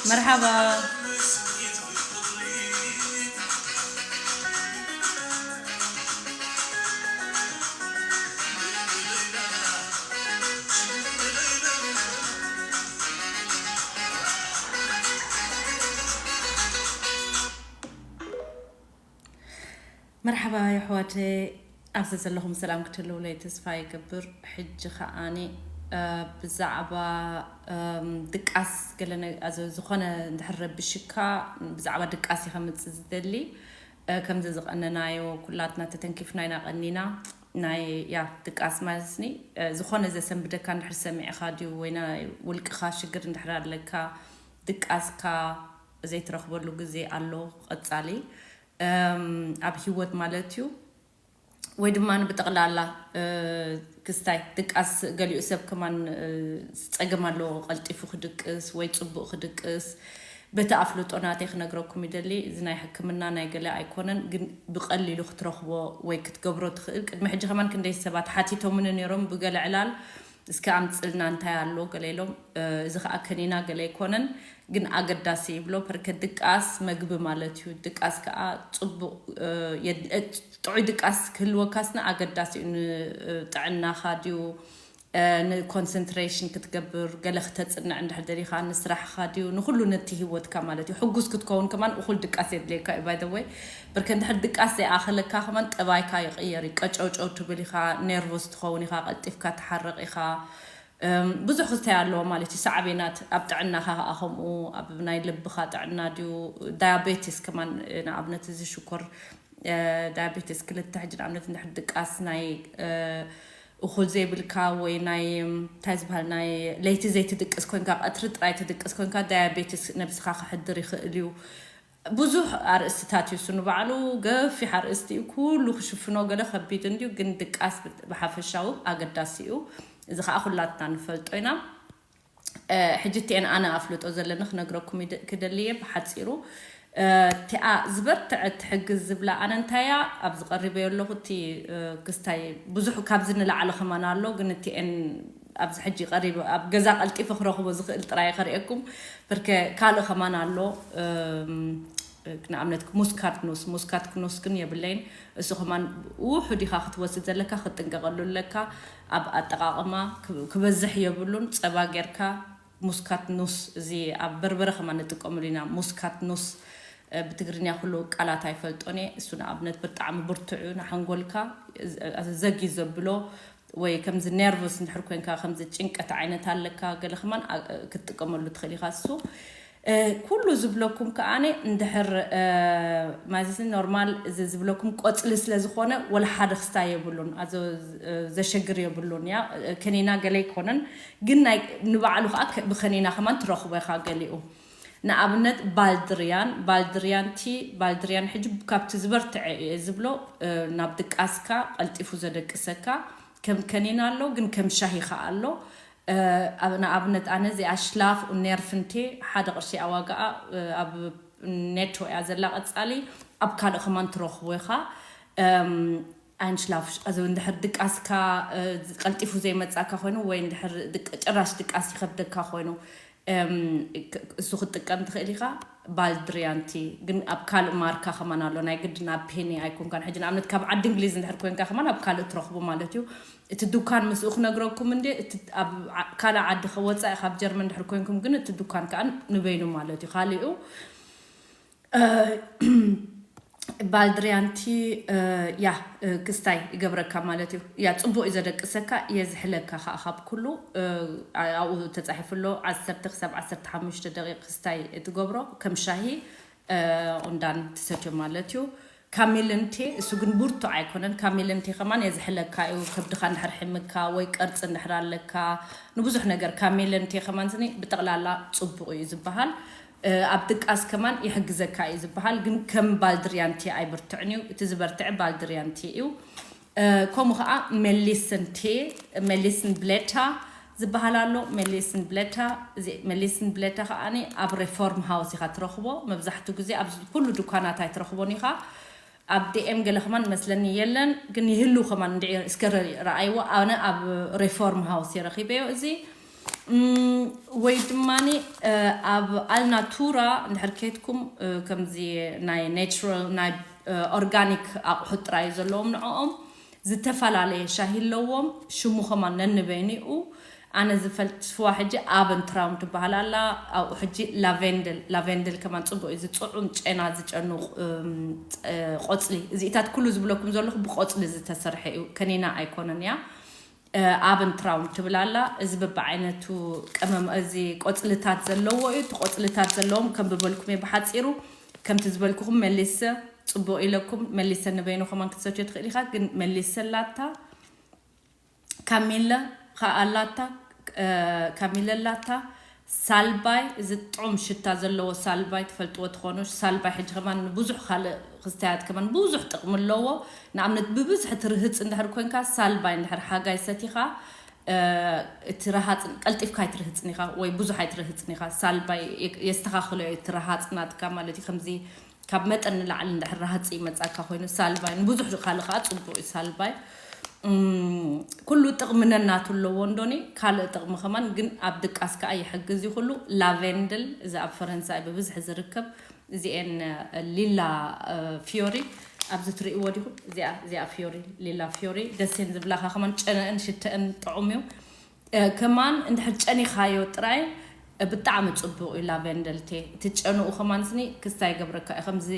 መርሓባ። መርሓባ የሕዋተይ፣ ኣብዚ ዘለኹም ሰላም ክትህልውለይ ተስፋ ይገብር። ሕጂ ከዓኒ ብዛዕባ ድቃስ ገለ ዝኾነ እንድሕር ረብሽካ፣ ብዛዕባ ድቃስ እየ ከምፅእ ዝደሊ። ከምዚ ዝቐነናዮ ኩላትና ተተንኪፍና ኢና ቀኒና። ናይ ያ ድቃስ ማለትኒ ዝኾነ ዘሰንብደካ እንድሕር ሰሚዕኻ ድዩ ወይ ናይ ውልቅኻ ሽግር እንድሕር ኣለካ፣ ድቃስካ ዘይትረኽበሉ ግዜ ኣሎ። ቀጻሊ ኣብ ህይወት ማለት እዩ። ወይ ድማ ብጠቕላላ ክስታይ ድቃስ፣ ገሊኡ ሰብ ከማን ፀገም ኣለዎ ቀልጢፉ ክድቅስ ወይ ፅቡቅ ክድቅስ። በቲ ኣፍልጦ ናተይ ክነግረኩም ይደሊ። እዚ ናይ ሕክምና ናይ ገለ ኣይኮነን፣ ግን ብቐሊሉ ክትረኽቦ ወይ ክትገብሮ ትኽእል። ቅድሚ ሕጂ ከማን ክንደይ ሰባት ሓቲቶምኒ ነይሮም ብገለ ዕላል፣ እስከ ኣምፅልና እንታይ ኣሎ ገለ ኢሎም። እዚ ከዓ ከኒና ገለ ኣይኮነን፣ ግን ኣገዳሲ ይብሎ። ፐርከ ድቃስ መግቢ ማለት እዩ። ድቃስ ከዓ ፅቡቅ ጥዑይ ድቃስ ክህልወካስና ኣገዳሲ እዩ። ንጥዕናኻ ድዩ፣ ንኮንሰንትሬሽን ክትገብር፣ ገለ ክተፅንዕ እንድሕር ደሊኻ፣ ንስራሕኻ ድዩ፣ ንኩሉ ነቲ ህይወትካ ማለት እዩ። ሕጉስ ክትከውን ከማን እኹል ድቃስ የድልየካ እዩ። ባይ ወይ በርከ እንድሕር ድቃስ ዘይኣኸለካ ከማን ጠባይካ ይቕየር እዩ። ቀጨውጨው ትብል ኢኻ፣ ኔርቮስ ትኸውን ኢኻ፣ ቀልጢፍካ ትሓርቕ ኢኻ። ብዙሕ ክስታይ ኣለዎ ማለት እዩ። ሳዕቤናት ኣብ ጥዕናኻ ከዓ ከምኡ፣ ኣብ ናይ ልብኻ ጥዕና ድዩ፣ ዳያቤቲስ ከማን፣ ንኣብነት እዚ ሽኮር፣ ዳያቤቲስ ክልተ፣ ሕጂ ንኣብነት እንድሕር ድቃስ ናይ እኹል ዘይብልካ ወይ ናይ እንታይ ዝበሃል ናይ ለይቲ ዘይትድቅስ ኮንካ፣ ቀትሪ ጥራይ ትድቅስ ኮንካ፣ ዳያቤቲስ ነብስኻ ክሕድር ይኽእል እዩ። ብዙሕ ኣርእስትታት እዩ እሱ ንባዕሉ፣ ገፊሕ ኣርእስቲ እዩ። ኩሉ ክሽፍኖ ገለ ከቢድ እንድዩ፣ ግን ድቃስ ብሓፈሻዊ ኣገዳሲ እዩ። እዚ ከዓ ኩላትና ንፈልጦ ኢና። ሕጂ እቲአን ኣነ ኣፍልጦ ዘለኒ ክነግረኩም ክደልየ ብሓፂሩ። እቲኣ ዝበርትዐ ትሕግዝ ዝብላ ኣነ እንታያ ኣብዚ ቀሪበዮ ኣለኹ። እቲ ክስታይ ብዙሕ ካብዚ ንላዕሊ ከማን ኣሎ፣ ግን እቲአን ኣብዚ ሕጂ ቀሪበ ኣብ ገዛ ቀልጢፈ ክረኽቦ ዝኽእል ጥራይ ከርእየኩም። ብርከ ካልእ ከማን ኣሎ። ንኣብነት ሙስካት ኑስ፣ ሙስካት ኑስ ግን የብለይን። እሱ ከማን ውሑድ ኢኻ ክትወስድ ዘለካ፣ ክትጥንቀቐሉ ኣለካ። ኣብ ኣጠቓቕማ ክበዝሕ የብሉን። ፀባ ጌርካ ሙስካት ኑስ፣ እዚ ኣብ በርበረ ከማን ንጥቀመሉ ኢና። ሙስካት ኑስ ብትግርኛ ኩሉ ቃላት ኣይፈልጦን እየ። እሱ ንኣብነት ብጣዕሚ ብርቱዕ እዩ፣ ንሓንጎልካ ዘግ እዩ ዘብሎ። ወይ ከምዚ ኔርቨስ እንድሕር ኮንካ፣ ከምዚ ጭንቀት ዓይነት ኣለካ፣ ገለ ከማን ክትጥቀመሉ ትኽእል ኢኻ። እሱ ኩሉ ዝብለኩም ከኣነ እንድሕር ማለት ኖርማል እዚ ዝብለኩም ቆፅሊ ስለ ዝኾነ ወላ ሓደ ክስታይ የብሉን፣ ኣዞ ዘሸግር የብሉን። ያ ከኒና ገለ ኣይኮነን፣ ግን ናይ ንባዕሉ ከዓ ብከኒና ከማን ትረኽቦ ኢኻ ገሊኡ። ንኣብነት ባልድርያን፣ ባልድርያን ቲ፣ ባልድርያን ሕጂ ካብቲ ዝበርትዐ እየ ዝብሎ፣ ናብ ድቃስካ ቀልጢፉ ዘደቅሰካ ከም ከኒና ኣሎ፣ ግን ከም ሻሂ ከዓ ኣሎ። ንኣብነት ኣነ እዚኣ ሽላፍ ኔርፍንቴ ሓደ ቅርሺ ኣዋጋኣ ኣብ ኔቶ እያ ዘላ። ቀፃሊ ኣብ ካልእ ከማን ትረኽቦ ኢኻ። ኣንሽላፍ እዚ እንድሕር ድቃስካ ቀልጢፉ ዘይመፃካ ኮይኑ ወይ እንድሕር ጭራሽ ድቃስ ይኸብደካ ኮይኑ እሱ ክትጥቀም ትኽእል ኢኻ። ባልድሪያንቲ ግን ኣብ ካልእ ማርካ ከማን ኣሎ። ናይ ግድን ኣብ ፔኒ ኣይኮንካን። ሕጂ ንኣብነት ካብ ዓዲ እንግሊዝ እንድሕር ኮንካ ከማን ኣብ ካልእ ትረኽቦ ማለት እዩ። እቲ ዱካን ምስኡ ክነግረኩም እንዴ፣ እቲ ኣብ ካልእ ዓዲ ከወፃኢ ካብ ጀርመን እንድሕር ኮንኩም ግን እቲ ዱካን ከዓ ንበይኑ ማለት እዩ። ካሊኡ ባልድሪያንቲ ያ ክስታይ ይገብረካ ማለት እዩ። ያ ፅቡቅ እዩ ዘደቅሰካ፣ የዝሕለካ ከዓ ካብ ኩሉ። ኣብኡ ተፃሒፉ ኣሎ ዓሰርተ ክሳብ ዓሰርተ ሓሙሽተ ደቂቅ ክስታይ ትገብሮ ከም ሻሂ ቁንዳን ትሰትዮ ማለት እዩ። ካሜልንቴ እሱ ግን ብርቱዕ ኣይኮነን። ካሜልንቴ ከማን የዝሕለካ እዩ። ከብድኻ እንድሕር ሕምካ ወይ ቅርፂ እንድሕር ኣለካ ንብዙሕ ነገር ካሜልንቴ ከማን ስኒ ብጠቕላላ ፅቡቅ እዩ ዝበሃል። ኣብ ድቃስ ከማን ይሕግዘካ እዩ ዝበሃል፣ ግን ከም ባልድርያንቲ ኣይብርትዕን እዩ። እቲ ዝበርትዕ ባልድርያንቲ እዩ። ከምኡ ከዓ ሜሊስን ቴ፣ ሜሊስን ብሌታ ዝበሃል ኣሎ። ሜሊስን ብሌታ፣ እዚ ሜሊስን ብሌታ ከዓ ኣብ ሬፎርም ሃውስ ኢካ ትረኽቦ። መብዛሕትኡ ግዜ ኣብ ኩሉ ድኳናት ኣይትረኽቦን ኢካ። ኣብ ዲኤም ገለ ከማን መስለኒ የለን፣ ግን ይህሉ ከማን እንድዒ እስከ ረኣይዎ። ኣነ ኣብ ሬፎርም ሃውስ የረኺበዮ እዚ። ወይ ድማ ኣብ ኣልናቱራ እንድሕር ከይድኩም ከምዚ ናይ ናቹራል ናይ ኦርጋኒክ ኣቑሑት ጥራይ ዘለዎም ንዕኦም ዝተፈላለየ ሻሂ ኣለዎም። ሽሙ ከማን ነንበይኒኡ ኣነ ዝፈልጥ ስዋ ሕጂ ኣበን ትራውን ትበሃል ኣላ። ኣብኡ ሕጂ ላቨንደል ላቨንደል ከማን ፅቡቅ እዩ ዝፅዑም ጨና ዝጨኑ ቆፅሊ እዚኢታት ኩሉ ዝብለኩም ዘለኹ ብቆፅሊ ዝተሰርሐ እዩ። ከኒና ኣይኮነን እያ። ኣበን ትራውን ትብል ኣላ። እዚ በብዓይነቱ ቀመም እዚ ቆፅልታት ዘለዎ እዩ። እቲ ቆፅልታት ዘለዎም ከም ብበልኩም እየ ብሓፂሩ ከምቲ ዝበልኩኹም መሊሰ ፅቡቅ ኢለኩም መሊሰ ንበይኑ ከማን ክትሰትዮ ትኽእል ኢኻ። ግን መሊሰ ኣላታ ካሚለ ከኣ ኣላታ ካሚለ ኣላታ ሳልባይ እዚ ጥዑም ሽታ ዘለዎ ሳልባይ ትፈልጥዎ ትኾኑ። ሳልባይ ሕጂ ከማን ንብዙሕ ካልእ ክስታያት ከማን ብዙሕ ጥቕሚ ኣለዎ። ንኣብነት ብብዝሒ ትርህፅ እንድሕር ኮንካ ሳልባይ እንድሕር ሓጋይ ሰቲኻ እቲ ረሃፅ ቀልጢፍካ ኣይትርህፅን ኢኻ ወይ ብዙሕ ኣይትርህፅን ኢኻ። ሳልባይ የስተኻኽሎ እቲ ረሃፅ ናትካ ማለት እዩ። ከምዚ ካብ መጠን ንላዕሊ እንድሕር ረሃፂ ይመፃካ ኮይኑ ሳልባይ ንብዙሕ ካልእ ከዓ ፅቡቅ እዩ። ሳልባይ ኩሉ ጥቕሚ ነናቱ ኣለዎ እንዶኒ ካልእ ጥቕሚ ከማን ግን ኣብ ድቃስ ከዓ ይሕግዝ እዩ። ኩሉ ላቨንድል እዚ ኣብ ፈረንሳይ ብብዝሒ ዝርከብ እዚኤን ሊላ ፊዮሪ ኣብዚ ትርእይዎ ዲኹም። እዚኣ ፊዮሪ ሊላ ፊዮሪ ደሴን ዝብላካ ከማን ጨነአን ሽተአን ጥዑም እዩ። ከማን እንድሕር ጨኒኻዮ ጥራይ ብጣዕሚ ፅቡቅ እዩ። ላቨንደል ቴ እቲ ጨንኡ ከማን ስኒ ክስታ ይገብረካ እዩ። ከምዚ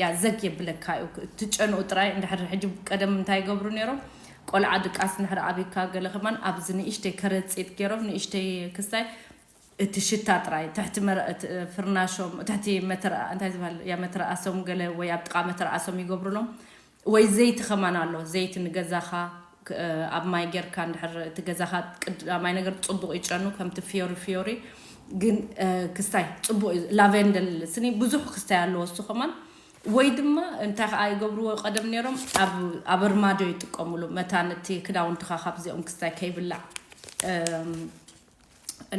ያ ዘግ የብለካ እዩ እቲ ጨንኡ ጥራይ። እንድሕር ሕጂ ቀደም እንታይ ይገብሩ ነይሮም? ቆልዓ ድቃስ እንድሕር ኣብካ ገለ ከማን ኣብዚ ንእሽተይ ከረፂት ገይሮም ንእሽተይ ክስታይ እቲ ሽታ ጥራይ ትሕቲ ፍርናሾም ትሕቲ መተርኣ እንታይ ዝበሃል ያ መተርኣሶም ገለ ወይ ኣብ ጥቃ መተርኣሶም ይገብሩሎም። ወይ ዘይቲ ከማን ኣሎ ዘይቲ ንገዛኻ ኣብ ማይ ጌርካ እንድሕር እቲ ገዛኻ ቅዳማይ ነገር ፅቡቅ ይጨኑ ከምቲ ፊዮሪ ፊዮሪ ግን ክስታይ ፅቡቅ እዩ። ላቨንደል ስኒ ብዙሕ ክስታይ ኣለዎ እሱ ከማን ወይ ድማ እንታይ ከዓ ይገብርዎ ቀደም ነይሮም ኣብ ኣርማዶ ይጥቀሙሉ መታን እቲ ክዳውንትኻ ካብዚኦም ክስታይ ከይብላዕ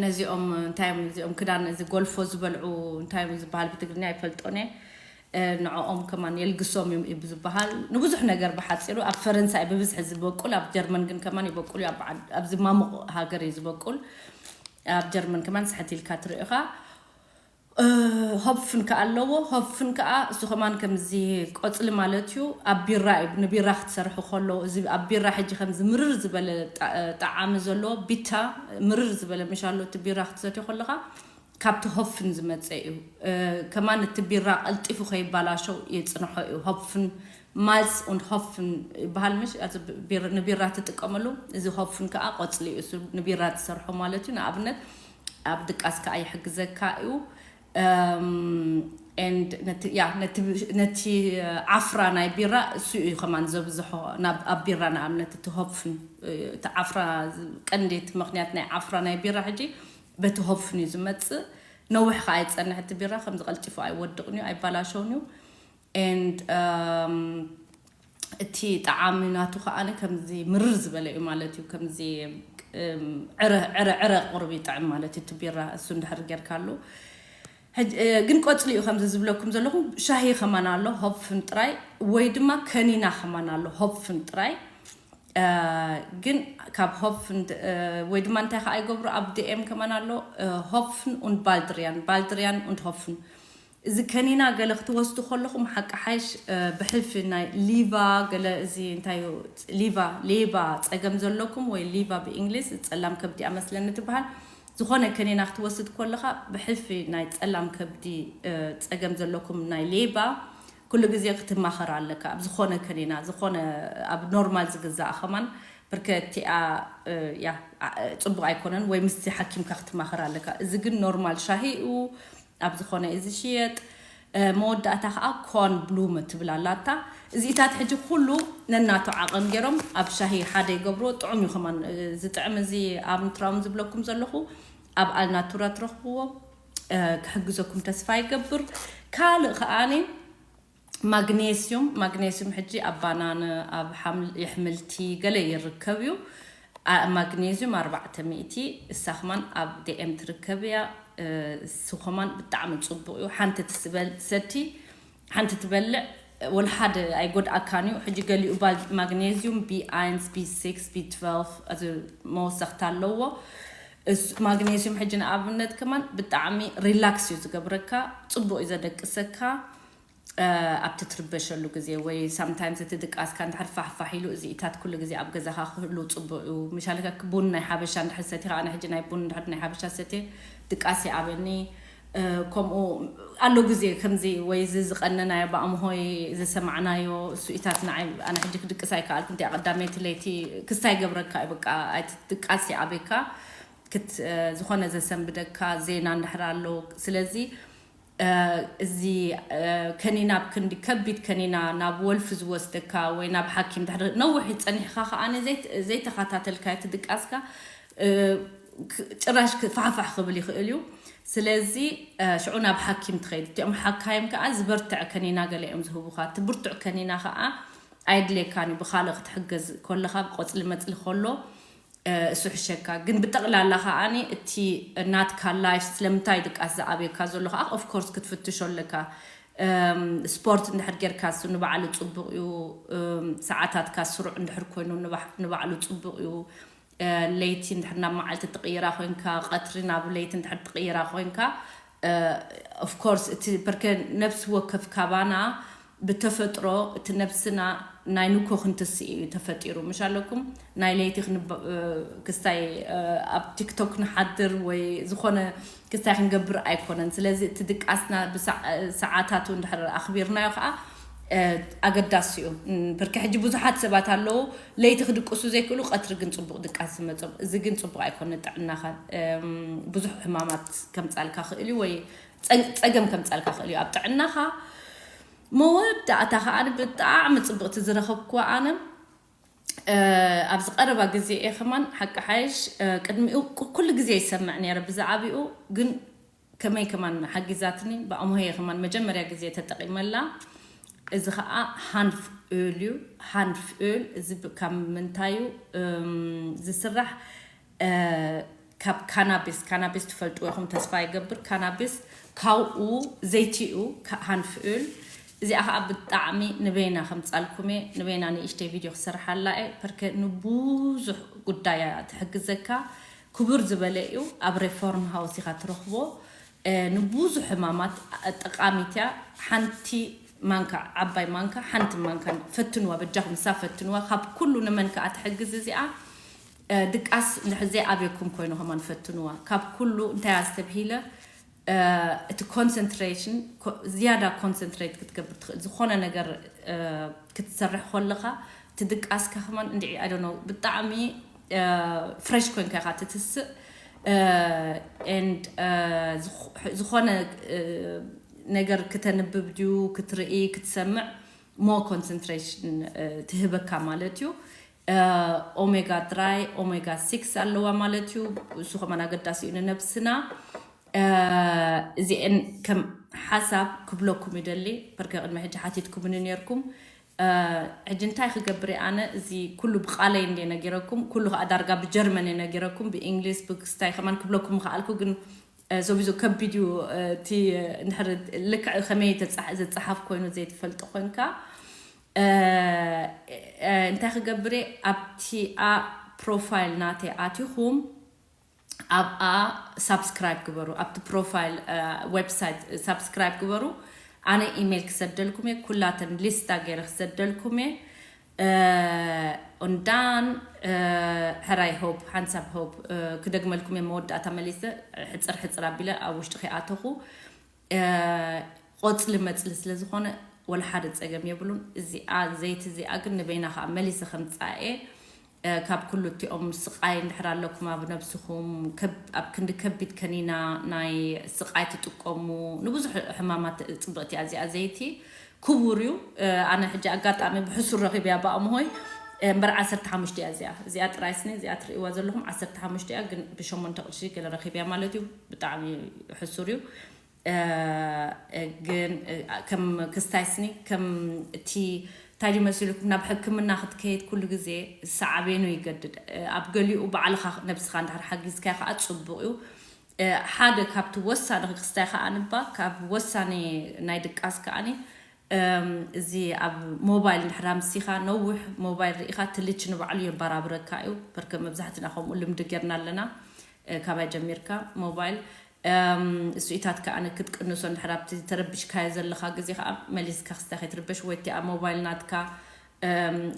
ነዚኦም እንታይ እዮም እዚኦም ክዳን እዚ ጎልፎ ዝበልዑ እንታይ እዮም ዝበሃል ብትግርኛ ይፈልጦን እየ። ንዕኦም ከማን የልግሶም እዮም እዩ ዝበሃል። ንብዙሕ ነገር ብሓፂሩ ኣብ ፈረንሳይ ብብዝሒ ዝበቁል ኣብ ጀርመን ግን ከማን ይበቁል እዩ። ኣብዚ ማሙቕ ሃገር እዩ ዝበቁል። ኣብ ጀርመን ከማን ስሕት ኢልካ ትርኢ ኢኻ። ሆፕፍን ከዓ ኣለዎ። ሆፕፍን ከዓ እሱ ከማን ከምዚ ቆፅሊ ማለት እዩ። ኣብ ቢራ እዩ ንቢራ ክትሰርሑ ከለዉ እዚ ኣብ ቢራ ሕጂ ከምዚ ምርር ዝበለ ጣዓሚ ዘለዎ ቢታ ምርር ዝበለ ምሻሎ እቲ ቢራ ክትሰትዮ ከለካ ካብቲ ሆፍን ዝመፀ እዩ። ከማን እቲ ቢራ ቀልጢፉ ከይባላሸው የፅንሖ እዩ። ሆፍን ማልስ und ሆፍን ይበሃል ምሽ ንቢራ ትጥቀመሉ። እዚ ሆፍን ከዓ ቆፅሊ እዩ ንቢራ ትሰርሖ ማለት እዩ። ንኣብነት ኣብ ድቃስ ከዓ ይሕግዘካ እዩ። ነቲ ዓፍራ ናይ ቢራ እሱ እዩ ከማን ዘብዝሖ ኣብ ቢራ ንኣብነት እቲ ሆፍን እቲ ዓፍራ ቀንዴት ምክንያት ናይ ዓፍራ ናይ ቢራ ሕጂ በቲ ሆፍን እዩ ዝመፅእ። ነዊሕ ከዓ ኣይፀንሕ እቲ ቢራ ከምዚ ቀልጢፉ ኣይወድቕን እዩ ኣይባላሸውን እዩ። And እቲ ጣዓሚ ናቱ ከዓ ከምዚ ምርር ዝበለ እዩ ማለት እዩ። ከምዚ ዕረ ዕረ ዕረ ቁሩብ ይጥዕም ማለት እዩ እቲ ቢራ እሱ እንድሕር ጌርካሉ። ግን ቆፅሊ እዩ ከምዚ ዝብለኩም ዘለኹ ሻሂ ከማን ኣሎ ሆፕፍን ጥራይ ወይ ድማ ከኒና ከማን ኣሎ ሆፕፍን ጥራይ። ግን ካብ ሆፕፍን ወይ ድማ እንታይ ከዓ ይገብሩ ኣብ ዲኤም ከማን ኣሎ ሆፕፍን und ባልድሪያን ባልድሪያን und ሆፕፍን እዚ ከኒና ገለ ክትወስዱ ከለኹም ሓቂ ሓይሽ ብሕልፊ ናይ ሊቫ ገለ እዚ እንታይ ሊቫ ሌባ ፀገም ዘለኩም ወይ ሊቫ ብእንግሊዝ ጸላም ከብዲ ኣመስለኒ ትበሃል። ዝኾነ ከኒና ክትወስድ ከለኻ ብሕልፊ ናይ ጸላም ከብዲ ፀገም ዘለኩም ናይ ሌባ ኩሉ ግዜ ክትማኸር ኣለካ። ኣብ ዝኾነ ከኒና ዝኾነ ኣብ ኖርማል ዝግዛእ ከማን ብርከቲኣ ያ ፅቡቅ ኣይኮነን ወይ ምስቲ ሓኪምካ ክትማኸር ኣለካ። እዚ ግን ኖርማል ሻሂ እዩ። ኣብ ዝኾነ እዩ ዝሽየጥ። መወዳእታ ከዓ ኮን ብሉም ትብል ኣላታ። እዚኢታት ሕጂ ኩሉ ነናቱ ዓቐን ገይሮም ኣብ ሻሂ ሓደ ይገብርዎ። ጥዑም እዩ ከማን ዝጥዕም እዚ ኣብ ንትራውም ዝብለኩም ዘለኹ ኣብ ኣልናቱራ ትረኽብዎ። ክሕግዘኩም ተስፋ ይገብር። ካልእ ከዓኒ ማግኔስዩም ማግኔስዩም ሕጂ ኣብ ባናነ ኣብ የሕምልቲ ገለ ይርከብ እዩ። ማግኔዝዩም ኣርባዕተ ሚእቲ እሳ ከማን ኣብ ዲኤም ትርከብ እያ። እሱ ከማን ብጣዕሚ ፅቡቅ እዩ። ሓንቲ ትስበል ሰቲ ሓንቲ ትበልዕ ወላ ሓደ ኣይጎድኣካን እዩ። ሕጂ ገሊኡ ማግኔዝዩም ቢ ኣይንስ ቢ ሲክስ ቢ ትወልፍ እዚ መወሰኽታ ኣለዎ። ማግኔሲዩም ሕጂ ንኣብነት ከማን ብጣዕሚ ሪላክስ እዩ ዝገብረካ፣ ፅቡቅ እዩ ዘደቅሰካ። ኣብቲ ትርበሸሉ ግዜ ወይ ሳምታይምስ እቲ ድቃስካ እንድሕር ፋሕፋሕ ኢሉ እዚኢታት ኩሉ ግዜ ኣብ ገዛኻ ክህሉ ፅቡቅ እዩ። ምሻልካ ቡን ናይ ሓበሻ እንድሕር ሰቲኻ፣ ኣነ ሕጂ ናይ ቡን እንድሕር ናይ ሓበሻ ሰትየ ድቃስ ይኣብኒ። ከምኡ ኣሎ ግዜ ከምዚ ወይ እዚ ዝቀነናዮ ብኣምሆይ ዝሰማዕናዮ እሱኢታት ንዓይ ኣነ ሕጂ ክድቅስ ኣይከኣልኩ እንተ ቀዳመይቲ ለይቲ ክስታይ ገብረካ እዩ። በቃ ድቃስ ይኣብካ። ክት ዝኾነ ዘሰንብደካ ዜና እንድሕር ኣሎ። ስለዚ እዚ ከኒና ኣብ ክንዲ ከቢድ ከኒና ናብ ወልፊ ዝወስደካ ወይ ናብ ሓኪም ድሕሪ ነዊሕ ጸኒሕካ ከኣ ዘይተኸታተልካ እቲ ድቃስካ ጭራሽ ፋሕፋሕ ክብል ይኽእል እዩ። ስለዚ ሽዑ ናብ ሓኪም ትኸይድ። እቲኦም ሓካይም ከኣ ዝበርትዕ ከኒና ገለ እዮም ዝህቡኻ። እቲ ብርቱዕ ከኒና ከኣ ኣየድልየካን እዩ። ብኻልእ ክትሕገዝ ከለኻ ቆጽሊ መጽሊ ከሎ እሱ ሕሸካ። ግን ብጠቕላላ ከኣኒ እቲ ናትካ ላይፍ ስለምንታይ ድቃስ ዝኣብየካ ዘሎ ከዓ ኦፍኮርስ ክትፍትሾ ኣለካ። ስፖርት እንድሕር ጌርካ እሱ ንባዕሉ ፅቡቅ እዩ። ሰዓታትካ ስሩዕ እንድሕር ኮይኑ ንባዕሉ ፅቡቅ እዩ። ለይቲ እንድሕር ናብ መዓልቲ ትቅይራ ኮይንካ፣ ቀትሪ ናብ ለይቲ እንድሕር ትቅይራ ኮይንካ ኦፍኮርስ እቲ በርከ ነብሲ ወከፍ ካባና ብተፈጥሮ እቲ ነብስና ናይ ንኮ ክንትስእ እዩ ተፈጢሩ። ምሽ ኣለኩም ናይ ለይቲ ክስታይ ኣብ ቲክቶክ ንሓድር ወይ ዝኾነ ክስታይ ክንገብር ኣይኮነን። ስለዚ እቲ ድቃስና ብሰዓታቱ እንድሕር ኣኽቢርናዮ ከዓ ኣገዳሲ እዩ። ብርኪ ሕጂ ብዙሓት ሰባት ኣለዉ ለይቲ ክድቅሱ ዘይክእሉ ቀትሪ ግን ፅቡቅ ድቃስ ዝመፆም። እዚ ግን ፅቡቅ ኣይኮነ ጥዕናኻ ብዙሕ ሕማማት ከምፃልካ ክእል እዩ ወይ ፀገም ከምፃልካ ክእል እዩ ኣብ ጥዕናኻ። መወዳእታ ከዓ ብጣዕሚ ፅብቅቲ ዝረኸብኩዋ ኣነ ኣብዚ ቀረባ ግዜ እየ ከማን ሓቂ ሓይሽ ቅድሚኡ ኩሉ ግዜ ይሰምዕ ነረ ብዛዕባኡ ግን ከመይ ከማን ሓጊዛትኒ ብኣምሆየ ከማን መጀመርያ ግዜ ተጠቂመላ። እዚ ከዓ ሃንፍ እል እዩ። ሃንፍ እል እዚ ካብ ምንታዩ ዝስራሕ ካብ ካናቢስ ካናቢስ ትፈልጥዎ ኢኹም ተስፋ ይገብር። ካናቢስ ካብኡ ዘይቲኡ ሃንፍእል እዚኣ ከዓ ብጣዕሚ ንበይና ከምፃልኩም እየ። ንበይና ንእሽተይ ቪድዮ ክሰርሓላ እየ። ፐርከ ንብዙሕ ጉዳያ ትሕግዘካ። ክቡር ዝበለ እዩ። ኣብ ሬፎርም ሃውስ ኢኻ ትረኽቦ። ንብዙሕ ሕማማት ጠቃሚት እያ። ሓንቲ ማንካ ዓባይ ማንካ ሓንቲ ማንካ ፈትንዋ በጃኹም ንሳ ፈትንዋ። ካብ ኩሉ ንመን ከዓ ትሕግዝ እዚኣ ድቃስ እንድሕር ዘይኣብየኩም ኮይኑ ከማን ፈትንዋ። ካብ ኩሉ እንታይ ኣስተብሂለ እቲ ኮንሰንትሬሽን ዝያዳ ኮንሰንትሬት ክትገብር ትኽእል ዝኾነ ነገር ክትሰርሕ ከለኻ እቲ ድቃስካ ከማን እንድዒ ኣይ ዶንት ኖ ብጣዕሚ ፍሬሽ ኮይንካ ኢኻ ትትስእ። ኤንድ ዝኾነ ነገር ክተንብብ ድዩ ክትርኢ ክትሰምዕ ሞ ኮንሰንትሬሽን ትህበካ ማለት እዩ። ኦሜጋ ድራይ ኦሜጋ ሲክስ ኣለዋ ማለት እዩ። እሱ ከማን ኣገዳሲ እዩ ንነብስና። እዚአን ከም ሓሳብ ክብለኩም ይደሊ። በርከ ቅድሚ ሕጂ ሓቲትኩምኒ ነርኩም። ሕጂ እንታይ ክገብር እየ ኣነ? እዚ ኩሉ ብቃለይ እንደ ነጊረኩም፣ ኩሉ ከዓ ዳርጋ ብጀርመን እየ ነጊረኩም፣ ብእንግሊዝ ብክስታይ ከማን ክብለኩም ምክኣልኩ፣ ግን ሶቢዞ ከቢድ እዩ። እቲ እንድሕር ልክዕ ከመይ ዘፀሓፍ ኮይኑ ዘይትፈልጦ ኮንካ እንታይ ክገብር እየ? ኣብቲኣ ፕሮፋይል ናተይ ኣቲኹም ኣብኣ ሳብስክራይብ ግበሩ። ኣብቲ ፕሮፋይል ዌብሳይት ሳብስክራይብ ግበሩ። ኣነ ኢሜይል ክሰደልኩም እየ፣ ኩላተን ሊስታ ገይረ ክሰደልኩም እየ። ኦንዳን ሕራይ ሆፕ ሓንሳብ ሆፕ ክደግመልኩም እየ። መወዳእታ መሊሰ ሕፅር ሕፅር ኣቢለ ኣብ ውሽጢ ከይኣተኹ ቆፅሊ መፅሊ ስለ ዝኾነ ወላ ሓደ ፀገም የብሉን። እዚኣ ዘይቲ እዚኣ ግን ንበይና ከዓ መሊሰ ከምፃኤ ካብ ኩሉ እቲኦም ስቃይ እንድሕር ኣለኩም ኣብ ነብስኹም ኣብ ክንዲ ከቢድ ከኒና ናይ ስቃይ ትጥቀሙ ንብዙሕ ሕማማት ፅብቅቲ እያ እዚኣ ዘይቲ ክቡር እዩ። ኣነ ሕጂ ኣጋጣሚ ብሕሱር ረኺብያ ብኣምሆይ እምበር ዓሰርተ ሓሙሽተ እያ እዚኣ እዚኣ ጥራይ ስኒ እዚኣ ትርእይዋ ዘለኹም ዓሰርተ ሓሙሽተ እያ ግን ብሸሞንተ ቅርሺ ገለ ረኺብያ ማለት እዩ። ብጣዕሚ ሕሱር እዩ። ግን ከም ክስታይ ስኒ ከም እቲ እንታይ ድዩ መሲሉኩም ናብ ሕክምና ክትከይድ ኩሉ ግዜ ሳዕቤኑ ይገድድ። ኣብ ገሊኡ ባዕልኻ ነብስኻ እንድሕር ሓጊዝካዮ ከዓ ፅቡቅ እዩ። ሓደ ካብቲ ወሳኒ ክስታይ ከዓ ንባ ካብ ወሳኒ ናይ ድቃስ ከዓኒ እዚ ኣብ ሞባይል እንድሕር ኣምሲኻ ነዊሕ ሞባይል ርኢኻ ትልች ንባዕሉ የበራብረካ እዩ። በርከ መብዛሕትና ከምኡ ልምዲ ጌርና ኣለና። ካባይ ጀሚርካ ሞባይል እሱኢታት ከዓ ክትቅንሶ እንድሕር ኣብቲ ተረቢሽካዮ ዘለካ ግዜ ከዓ መሊስካ ክስታይ ከይትርበሽ ወይ እቲኣ ሞባይል ናትካ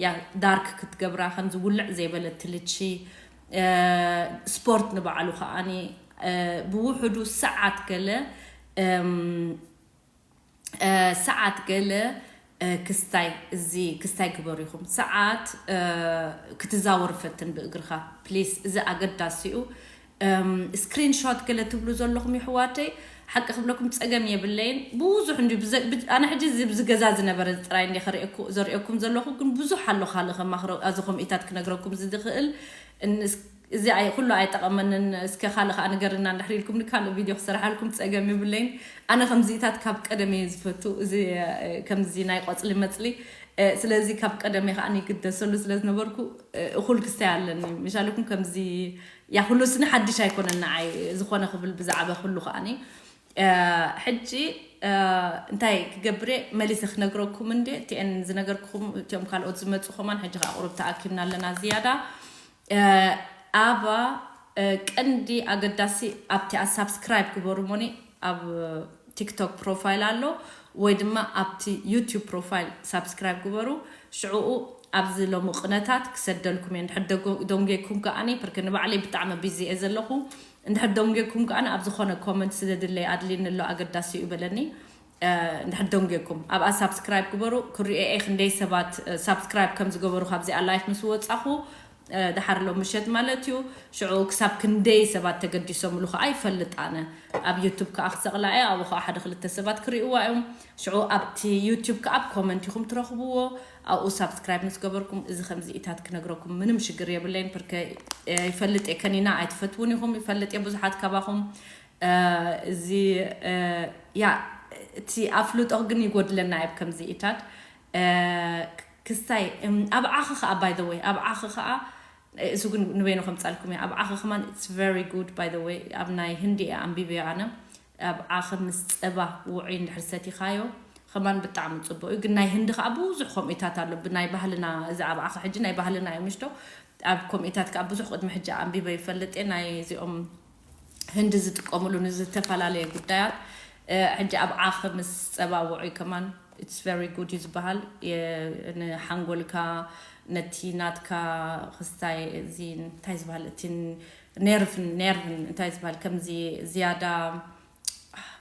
ያ ዳርክ ክትገብራ ከምዚ ውልዕ ዘይበለ ትልቺ ስፖርት ንባዕሉ ከዓኒ ብውሕዱ ሰዓት ገለ ሰዓት ገለ ክስታይ እዚ ክስታይ ግበሩ ኢኹም ሰዓት ክትዛወር ፈትን ብእግርካ ፕሊስ እዚ ኣገዳሲ እዩ። ስክሪንሾት ገለ ትብሉ ዘለኹም ይሕዋተይ ሓቂ ክብለኩም ፀገም የብለይን ብዙሕ እንዲ ኣነ ሕጂ እዚ ብዚ ገዛ ዝነበረ ጥራይ እንዲ ዘርእየኩም ዘለኹ ግን ብዙሕ ኣሎ ካልእ ከማኽረ ኣዚ ከምኢታት ክነግረኩም ዝኽእል እዚ ኩሉ ኣይጠቐመንን እስከ ካልእ ከዓ ንገርና እንድሕር ኢልኩም ንካልእ ቪድዮ ክሰርሓልኩም ፀገም ይብለይን። ኣነ ከምዚኢታት ካብ ቀደም እየ ዝፈቱ እዚ ከምዚ ናይ ቆፅሊ መፅሊ ስለዚ ካብ ቀደም እየ ከዓ ይግደሰሉ ስለዝነበርኩ እኩል ክስታይ ኣለኒ ምሻለኩም ከምዚ ያ ኩሉ ስኒ ሓድሽ ኣይኮነን ንዓይ ዝኾነ ክብል ብዛዕባ ኩሉ ከዓኒ ሕጂ እንታይ ክገብር እየ መሊሰ ክነግረኩም እንደ እቲአን ዝነገርኩም እቲኦም ካልኦት ዝመፁ ከማን ሕጂ ከዓ ቁሩብ ተኣኪብና ኣለና ዝያዳ ኣባ ቀንዲ ኣገዳሲ ኣብቲኣ ሳብስክራይብ ግበሩ ሞኒ ኣብ ቲክቶክ ፕሮፋይል ኣሎ ወይ ድማ ኣብቲ ዩቱብ ፕሮፋይል ሳብስክራይብ ግበሩ ሽዕኡ ኣብዚ ሎሚ ቅነታት ክሰደልኩም እየ እንድሕር ደንጌኩም ከዓኒ ፕርክ ንባዕለይ ብጣዕሚ ቢዚ እየ ዘለኹ እንድሕር ደንጌኩም ከዓኒ ኣብ ዝኾነ ኮመንት ስደድለይ ኣድልኒ ኣሎ ኣገዳሲ እዩ በለኒ እንድሕር ደንጌኩም ኣብኣ ሳብስክራይብ ግበሩ ክሪኤ ክንደይ ሰባት ሳብስክራይብ ከም ዝገበሩ ካብዚኣ ላይፍ ምስ ወፃኹ ድሓር ሎ ምሸት ማለት እዩ ሽዑ ክሳብ ክንደይ ሰባት ተገዲሶምሉ ከዓ ይፈልጥ ኣነ ኣብ ዩቱብ ከዓ ክሰቕላ እየ ኣብኡ ከዓ ሓደ ክልተ ሰባት ክርእይዋ እዮም ሽዑ ኣብቲ ዩቱብ ከዓ ኣብ ኮመንት ኢኹም ትረኽብዎ ኣብኡ ሳብስክራይብ ምስ ገበርኩም እዚ ከምዚኢታት ክነግረኩም ምንም ሽግር የብለይን ፕርከ ይፈልጥ እየ ከኒና ኣይትፈትውን ኢኹም ይፈልጥ እየ ብዙሓት ካባኹም እዚ ያ እቲ ኣፍልጦ ግን ይጎድለና እየ ከምዚኢታት ክስታይ ኣብ ዓኺ ከዓ by the way ኣብ ዓኺ ከዓ እሱ ግን ንበይኑ ከምፃልኩም እየ ኣብ ዓኺ ከማን it's very good by the way ኣብ ናይ ህንዲ እየ ኣንቢበዮ ኣነ ኣብ ዓኺ ምስ ፀባ ውዑይ እንድሕር ሰቲኻዮ ከማን ብጣዕሚ ፅቡቅ እዩ ግን ናይ ህንዲ ከዓ ብዙሕ ከምኡታት ኣሎ ብናይ ባህልና እዚ ኣብ ዓኺ ሕጂ ናይ ባህልና እዩ ምሽቶ ኣብ ከምኡታት ከዓ ብዙሕ ቅድሚ ሕጂ ኣንቢበ ይፈልጥ እየ ናይ እዚኦም ህንዲ ዝጥቀምሉ ንዝተፈላለየ ጉዳያት ሕጂ ኣብ ዓኺ ምስ ፀባ ውዑይ ከማን it's very good እዩ ዝበሃል ንሓንጎልካ ነቲ ናትካ ክስታይ እዚ እንታይ ዝበሃል እቲ ኔርቭን ኔርቭን እንታይ ዝበሃል ከምዚ ዝያዳ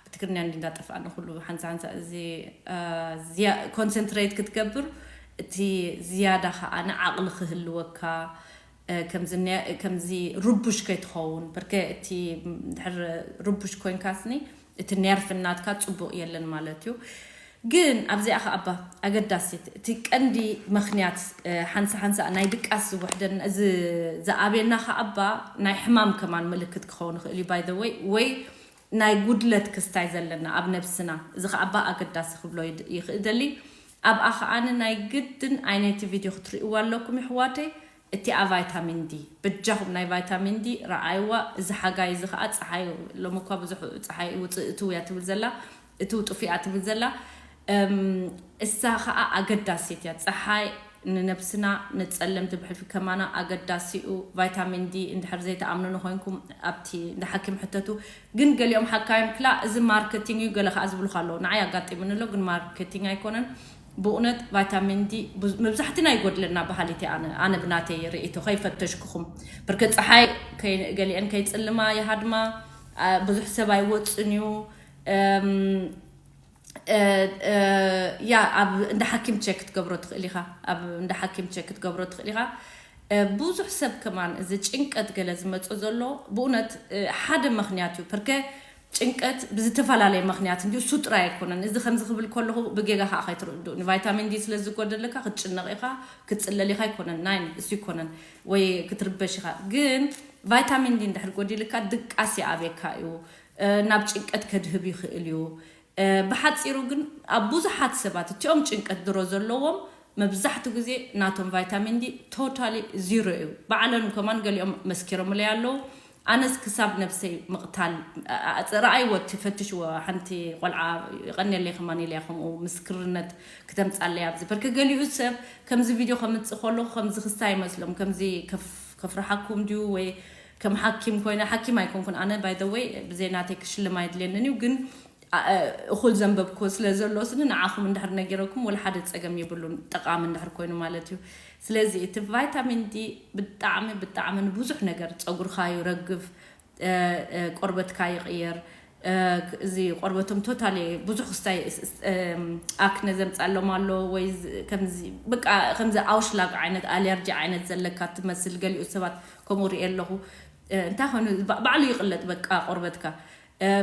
ብትግርኛ እንዲ እንዳጠፍኣኒ ኩሉ ሓንሳ ሓንሳ እዚ ኮንሰንትሬት ክትገብር እቲ ዝያዳ ከዓ ንዓቕሊ ክህልወካ ከምዚ ርቡሽ ከይትኸውን ብርከ እቲ ድሕር ርቡሽ ኮይንካስኒ እቲ ኔርፍ እናትካ ፅቡቅ የለን ማለት እዩ ግን ኣብዚኣ ከ ኣባ ኣገዳሲት እቲ ቀንዲ ምክንያት ሓንሳ ሓንሳ ናይ ድቃስ ዝውሕደን እዚ ዝኣብየና ከ ኣባ ናይ ሕማም ከማን ምልክት ክኸውን ይኽእል እዩ by the way ወይ ናይ ጉድለት ክስታይ ዘለና ኣብ ነብስና እዚ ከ ኣባ ኣገዳሲ ክብሎ ይደሊ ኣብኣ ከዓኒ ናይ ግድን ዓይነይቲ ቪድዮ ክትርእይዋ ኣለኩም ይሕዋተይ እቲኣ ቫይታሚን ዲ በጃኹም ናይ ቫይታሚን ዲ ረኣይዋ እዚ ሓጋይ እዚ ከዓ ፀሓይ ሎሚ እኳ ብዙሕ ፀሓይ ውፅእ እትው እያ ትብል ዘላ እትው ጥፉ እያ ትብል ዘላ እሳ ከዓ ኣገዳሲት እያ ፀሓይ ንነብስና ንፀለምቲ ብሕልፊ ከማና ኣገዳሲኡ ቫይታሚን ዲ እንድሕር ዘይተኣምንኑ ኮይንኩም ኣብቲ ንሓኪም ሕተቱ ግን ገሊኦም ሓካይም ክላ እዚ ማርኬቲንግ እዩ ገለ ከዓ ዝብሉካ ኣለዉ ንዓይ ኣጋጢሙኒ ኣሎ ግን ማርኬቲንግ ኣይኮነን ብእውነት ቫይታሚን ዲ መብዛሕትና ይጎድለና በሃሊት ኣነ ኣነ ብናተይ ርእይቶ ከይፈተሽኩኹም ብርክ ፀሓይ ገሊአን ከይፅልማ ይሃድማ ብዙሕ ሰብ ኣይወፅን እዩ ያ ኣብ እንዳ ሓኪም ቸክ ክትገብሮ ትኽእል ኢኻ ኣብ እንዳ ሓኪም ቸክ ክትገብሮ ትኽእል ኢኻ ብዙሕ ሰብ ከማን እዚ ጭንቀት ገለ ዝመፁ ዘሎ ብእውነት ሓደ ምክንያት እዩ ፕርከ ጭንቀት ብዝተፈላለየ ምክንያት እንዲሁ እሱ ጥራይ ኣይኮነን እዚ ከምዚ ክብል ከለኹ ብጌጋ ከዓ ከይትርድኡ ንቫይታሚን ዲ ስለ ዝጎደለካ ክትጭነቕ ኢኻ ክትፅለል ኢኻ ኣይኮነን ናይ እሱ ይኮነን ወይ ክትርበሽ ኢኻ ግን ቫይታሚን ዲ እንድሕር ጎዲልካ ድቃስ ይኣብየካ እዩ ናብ ጭንቀት ከድህብ ይኽእል እዩ ብሓፂሩ ግን ኣብ ብዙሓት ሰባት እቲኦም ጭንቀት ድሮ ዘለዎም መብዛሕትኡ ግዜ ናቶም ቫይታሚን ዲ ቶታሊ ዚሮ እዩ። ባዕለን ከማን ገሊኦም መስኪሮምለይ ኣለዉ። ኣነስ ክሳብ ነብሰይ ምቕታል ረኣይዎ እቲ ፈትሽዎ ሓንቲ ቆልዓ ይቐንየለይ ከማን ኢለያ ከምኡ ምስክርነት ክተምፃለይ ኣብዚ በርከ ገሊኡ ሰብ ከምዚ ቪድዮ ከምፅእ ከለኹ ከምዚ ክስታይ ይመስሎም ከምዚ ከፍርሓኩም ድዩ ወይ ከም ሓኪም ኮይነ፣ ሓኪም ኣይኮንኩን ኣነ፣ by the way፣ ብዘይ ናተይ ክሽልም ኣይድልየንን እዩ። ግን እኹል ዘንበብኩ ስለ ዘሎ ስኒ ንዓኹም እንድሕር ነጊረኩም ወላ ሓደ ጸገም የብሉን፣ ጠቃሚ እንድሕር ኮይኑ ማለት እዩ። ስለዚ እቲ ቫይታሚን ዲ ብጣዕሚ ብጣዕሚ ንብዙሕ ነገር፣ ጸጉርካ ይረግፍ፣ ቆርበትካ ይቕየር። እዚ ቆርበቶም ቶታሊ ብዙሕ ክስታይ ኣክነ ዘምፃሎም ኣሎ ወይ ከምዚ በቃ ከምዚ ኣውሽላግ ዓይነት ኣለርጂ ዓይነት ዘለካ ትመስል፣ ገሊኡ ሰባት ከምኡ ሪኤ ኣለኹ። እንታይ ኮይኑ ባዕሉ ይቕለጥ በቃ ቆርበትካ።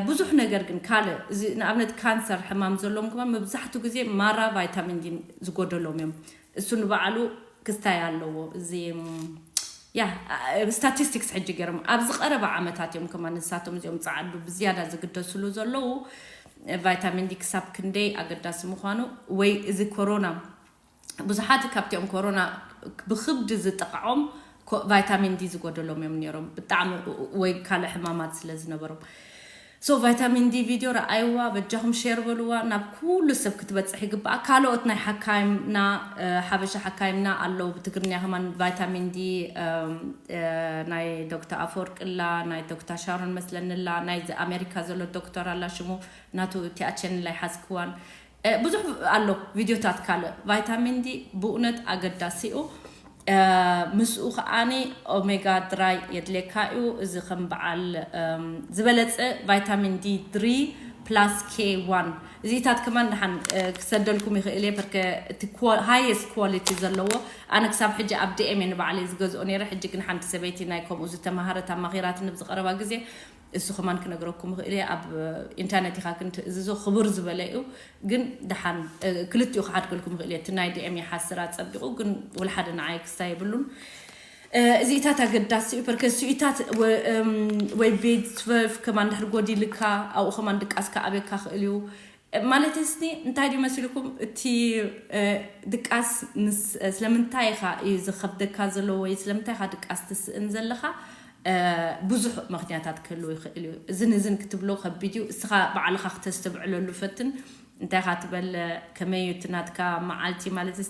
ብዙሕ ነገር ግን ካልእ እዚ ንኣብነት ካንሰር ሕማም ዘለዎም ከማ መብዛሕትኡ ግዜ ማራ ቫይታሚን ዲ ዝጎደሎም እዮም። እሱ ንባዕሉ ክስታይ ኣለዎ። እዚ ያ ስታቲስቲክስ ሕጂ ገይሮም ኣብዚ ቀረባ ዓመታት እዮም ከማ ንሳቶም እዚኦም ፃዓዱ ብዝያዳ ዝግደስሉ ዘለዉ። ቫይታሚን ዲ ክሳብ ክንደይ ኣገዳሲ ምዃኑ ወይ እዚ ኮሮና ብዙሓት ካብቲኦም ኮሮና ብክብዲ ዝጠቕዖም ቫይታሚን ዲ ዝጎደሎም እዮም ነይሮም ብጣዕሚ ወይ ካልእ ሕማማት ስለ ዝነበሮም። ሶ ቫይታሚን ዲ ቪድዮ ረኣይዋ፣ በጃኹም ሼር በልዋ፣ ናብ ኩሉ ሰብ ክትበፅሕ ይግባኣ። ካልኦት ናይ ሓካይምና ሓበሻ ሓካይምና ኣለዉ ብትግርኛ ከማን ቫይታሚን ዲ ናይ ዶክተር ኣፈወርቅ ላ ናይ ዶክተር ሻሮን መስለንላ ናይ ኣሜሪካ ዘሎ ዶክተር ኣላ ሽሙ ናቱ ቲኣቸንላ ይሓዝክዋን ብዙሕ ኣሎ ቪድዮታት ካልእ ቫይታሚን ዲ ብእውነት ኣገዳሲኡ። ምስኡ ከዓኒ ኦሜጋ ድራይ የድልየካ እዩ። እዚ ከም በዓል ዝበለፀ ቫይታሚን ዲ ድሪ ፕላስ ኬ ዋን እዚታት ከማን ደሓን ክሰደልኩም ይኽእል እየ። በርከ እቲ ሃየስት ኳሊቲ ዘለዎ ኣነ ክሳብ ሕጂ ኣብ ዲኤም እየ ንባዕለይ ዝገዝኦ ነይረ። ሕጂ ግን ሓንቲ ሰበይቲ ናይ ከምኡ ዝተማሃረት ኣማኺራትኒ ብዝቐረባ ግዜ እሱ ከማን ክነግረኩም ይኽእል እየ። ኣብ ኢንተርነት ኢኻ ግን ትእዝዞ ክቡር ዝበለ እዩ። ግን ደሓን ክልቲኡ ክሓድገልኩም ይኽእል እየ። እቲ ናይ ዲኤም ይሓስር ኣፀቢቑ ግን ወላ ሓደ ንዓይ ክስታይ የብሉን። እዚኢታት ኣገዳሲ እዩ። ፐርከ እዚኢታት ወይ ቤድ ትወልፍ ከማን ድሕር ጎዲልካ ኣብኡ ከማን ድቃስካ ኣበካ ክእል እዩ። ማለት ስኒ እንታይ ድዩ መሲልኩም እቲ ድቃስ ምስ ስለምንታይ ኢኻ እዩ ዝኸብደካ ዘሎ ወይ ስለምንታይ ኢኻ ድቃስ ትስእን ዘለኻ? ብዙሕ ምኽንያታት ክህልው ይኽእል እዩ። እዝን እዝን ክትብሎ ከቢድ እዩ። እስኻ ባዕልኻ ክተስተብዕለሉ ፈትን። እንታይ ኢኻ ትበል? ከመይ እዩ እቲ ናትካ መዓልቲ? ማለትስ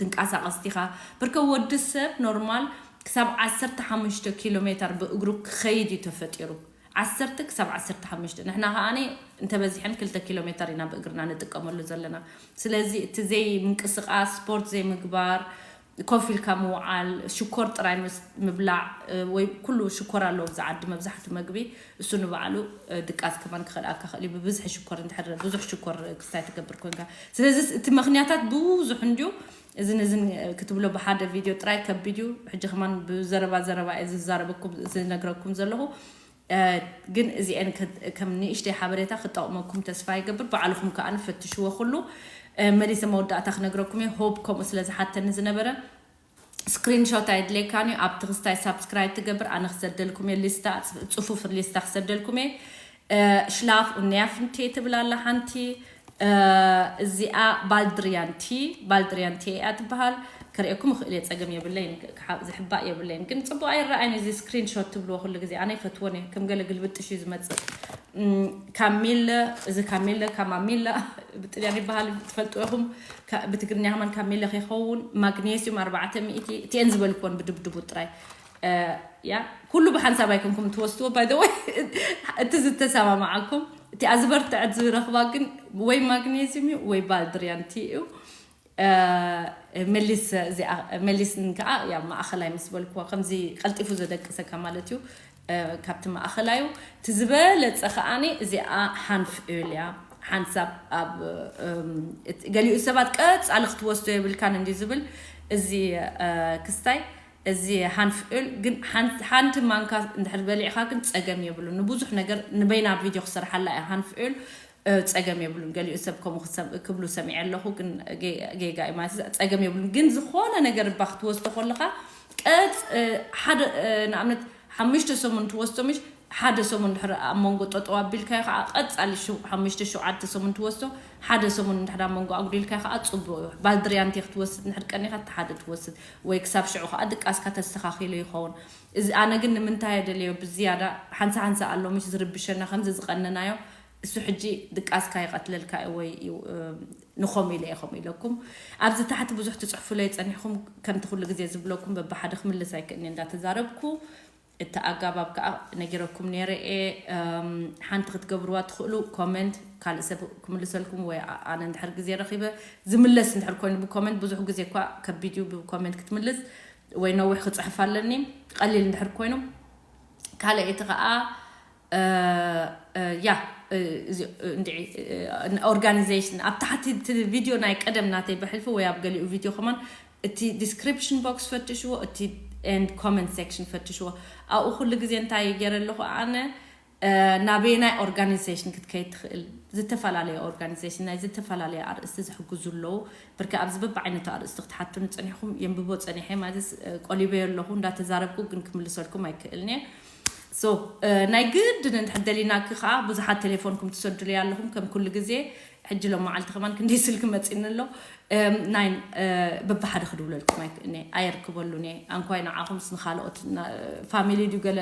ትንቀሳቐስ ዲኻ? ብርከ ወዲ ሰብ ኖርማል ክሳብ ዓሰርተ ሓሙሽተ ኪሎ ሜትር ብእግሩ ክኸይድ እዩ ተፈጢሩ። ዓሰርተ ክሳብ ዓሰርተ ሓሙሽተ ንሕና ከዓኒ እንተበዚሐን ክልተ ኪሎ ሜትር ኢና ብእግርና ንጥቀመሉ ዘለና። ስለዚ እቲ ዘይምንቅስቃስ ስፖርት ዘይምግባር ኮፍ ኢልካ ምውዓል ሽኮር ጥራይ ምብላዕ ወይ ኩሉ ሽኮር ኣለዎ ብዚ ዓዲ መብዛሕቱ መግቢ እሱ ንባዕሉ ድቃስ ከማን ክኸልኣካ ክእል እዩ ብብዝሒ ሽኮር እንድሕር ብዙሕ ሽኮር ክስታይ ትገብር ኮንካ። ስለዚ እቲ ምክንያታት ብዙሕ እንድዩ። እዝን እዝን ክትብሎ ብሓደ ቪድዮ ጥራይ ከቢድ እዩ። ሕጂ ከማን ብዘረባ ዘረባ እየ ዝዛረበኩም ዝነግረኩም ዘለኹ። ግን እዚአን ከም ንእሽተይ ሓበሬታ ክጠቕመኩም ተስፋ ይገብር። ባዕልኹም ከዓ ንፈትሽዎ ኩሉ። መሊሰ መወዳእታ ክነግረኩም እየ። ሆፕ ከምኡ ስለ ዝሓተኒ ዝነበረ ስክሪንሾት ኣይድሌካን እዩ። ኣብቲ ክስታይ ሳብስክራይብ ትገብር ኣነ ክሰደልኩም እየ። ሊስታ ፅፉፍ ሊስታ ክሰደልኩም እየ። ሽላፍ ኡንያፍንቴ ትብል ኣላ ሓንቲ። እዚኣ ባልድሪያን ቲ ባልድሪያን ቲ እያ ትበሃል። ከርእየኩም እኽእል እየ፣ ጸገም የብለይን፣ ዝሕባእ የብለይን። ግን ጽቡቕ ኣይረኣይን እዚ ስክሪን ሾት ትብልዎ ኩሉ ግዜ። ኣነ ይፈትዎን እየ፣ ከም ገለ ግልብጥሽ እዩ ዝመጽእ። ካሚለ፣ እዚ ካሚለ፣ ካማሚላ ብጥልያን ይበሃል፣ ትፈልጡ ኢኹም። ብትግርኛ ከማን ካሚለ ከይኸውን። ማግኔስዩም ኣርባዕተ ሚእቲ፣ እቲኤን ዝበልክዎን ብድብድቡ ጥራይ። ያ ኩሉ ብሓንሳብ ኣይኮንኩም ትወስድዎ። ባይ ወይ እቲ ዝተሰማማዓኩም እቲኣ ዝበርትዐት ዝረኽባ ግን ወይ ማግኔዝም እዩ ወይ ባልድሪያን ቲ እዩ። መሊስ እዚኣ መሊስን ከዓ ያ ማእኸላይ ምስ በልክዋ ከምዚ ቀልጢፉ ዘደቅሰካ ማለት እዩ። ካብቲ ማእኸላዩ እቲ ዝበለፀ ከዓኒ እዚኣ ሓንፍ እል እያ። ሓንሳብ ኣብ ገሊኡ ሰባት ቀፃሊ ክትወስዶ የብልካን እንዲ ዝብል እዚ ክስታይ እዚ ሃንፍዑል ግን ሓንቲ ማንካ እንድሕር በሊዕካ ግን ጸገም የብሉ። ንብዙሕ ነገር ንበይና ቪድዮ ክሰርሓላ እያ። ሃንፍዑል ጸገም የብሉን። ገሊኡ ሰብ ከምኡ ክብሉ ሰሚዐ ኣለኹ፣ ግን ጌጋ እዩ ማለት ጸገም የብሉን። ግን ዝኾነ ነገር እባ ክትወስዶ ከለኻ ቀጽ ሓደ ንኣብነት ሓሙሽተ ሰሙን ትወስዶ ምሽ ሓደ ሰሙን ድሕሪ ኣብ መንጎ ጠጠው ኣቢልካዮ ከዓ ቀጻሊ ሓሙሽተ ሸውዓተ ሰሙን ትወስዶ። ሓደ ሰሙን እንድሕር ኣብ መንጎ ኣጉዲልካዮ ከዓ ጽቡቅ እዩ። ባልድሪያንቴ ክትወስድ እንድሕር ቀኒኻ እቲ ሓደ ትወስድ ወይ ክሳብ ሽዑ ከዓ ድቃስካ ተስተኻኺሉ ይኸውን። እዚ ኣነ ግን ንምንታይ የደልዮ ብዝያዳ ሓንሳ ሓንሳ ኣሎ ምሽ ዝርብሸና ከምዚ ዝቀነናዮ እሱ ሕጂ ድቃስካ ይቀትለልካ እዩ ወይ እዩ ንኸም ኢለ እየ ከምኡ ኢለኩም ኣብዚ ታሕቲ ብዙሕ ትፅሕፉለይ ፀኒሕኩም ከምቲ ኩሉ ግዜ ዝብለኩም በብሓደ ክምልስ ኣይክእልኒ እንዳተዛረብኩ እቲ ኣጋባብ ከዓ ነጊረኩም ነይረ እየ። ሓንቲ ክትገብርዋ ትኽእሉ ኮመንት ካልእ ሰብ ክምልሰልኩም ወይ ኣነ እንድሕር ግዜ ረኺበ ዝምለስ እንድሕር ኮይኑ ብኮመንት ብዙሕ ግዜ እኳ ከቢድ እዩ ብኮመንት ክትምልስ ወይ ነዊሕ ክፅሕፍ ኣለኒ ቀሊል እንድሕር ኮይኑ ካልእ እቲ ከዓ ያ ኦርጋኒዜሽን ኣብ ታሕቲ ቪድዮ ናይ ቀደም ናተይ ብሕልፊ ወይ ኣብ ገሊኡ ቪድዮ ከማን እቲ ዲስክሪፕሽን ቦክስ ፈትሽዎ እቲ ኤንድ ኮመንት ሴክሽን ፈትሽዎ ኣብኡ ኩሉ ግዜ እንታይ ገይረ ኣለኹ ኣነ ናበየናይ ኦርጋኒዜሽን ክትከይድ ትኽእል ዝተፈላለየ ኦርጋኒዜሽን ናይ ዝተፈላለየ ኣርእስቲ ዝሕግዙ ኣለዉ ብርክ ኣብዚ በብዓይነቱ ኣርእስቲ ክትሓቱኒ ፀኒሕኩም የንብቦ ፀኒሐ ማለት ቆሊበዮ ኣለኹ እንዳተዛረብኩ ግን ክምልሰልኩም ኣይክእልን እየ so ናይ ግድን እንድሕር ደሊናኪ ከዓ ብዙሓት ቴሌፎንኩም ትሰዱለይ ኣለኹም ከም ኩሉ ግዜ ሕጂ ሎም መዓልቲ ከማን ክንደይ ስልኪ መፂኒ ኣሎ ናይ በብሓደ ክድውለልኩም ኣይክእልኒ ኣየርክበሉን እየ ኣንኳይ ንዓኹምስ ንካልኦት ፋሚሊ ድዩ ገለ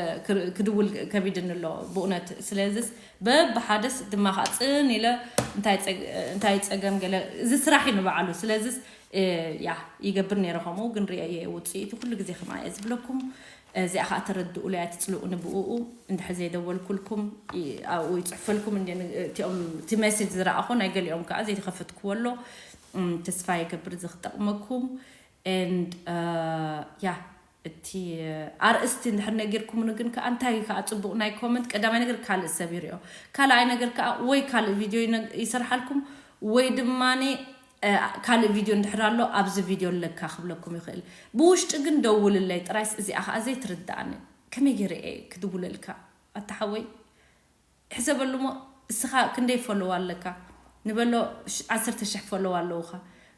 ክድውል ከቢድኒ ኣሎ ብእውነት ስለዚስ በብሓደስ ድማ ከዓ ፅን ኢለ እንታይ ፀገም ገለ እዚ ስራሕ እዩ ንባዕሉ ስለዚስ ያ ይገብር ነይረ ከምኡ ግን ርእየ ውፅኢቱ ኩሉ ግዜ ከምኣ እየ ዝብለኩም እዚኣ ከዓ ተረድኡለይ ኣይትፅልኡኒ ብእኡ እንድሕር ዘይደወልኩልኩም ኣብኡ ይፅሕፈልኩም እቲኦም እቲ ሜሴጅ ዝረኣኹ ናይ ገሊኦም ከዓ ዘይተኸፈትክዎ ኣሎ ተስፋ ይገብር እዚ ክጠቕመኩም and ያ እቲ ኣርእስቲ እንድሕር ነጊርኩምኒ ግን ከዓ እንታይ ከዓ ፅቡቕ ናይ ኮመንት ቀዳማይ ነገር ካልእ ሰብ ይሪኦ ካልኣይ ነገር ከዓ ወይ ካልእ ቪድዮ ይሰርሓልኩም ወይ ድማ ካልእ ቪድዮ እንድሕር ኣሎ ኣብዚ ቪድዮ ኣለካ ክብለኩም ይኽእል ብውሽጢ ግን ደውልለይ ጥራይስ እዚኣ ከዓ ዘይትርድኣኒ ከመይ ገይረ እየ ክድውለልካ ኣታ ሓወይ ሕሰበሉሞ እስኻ ክንደይ ፎሎዋ ኣለካ ንበሎ ዓሰርተ ሽሕ ፎሎዋ ኣለውኻ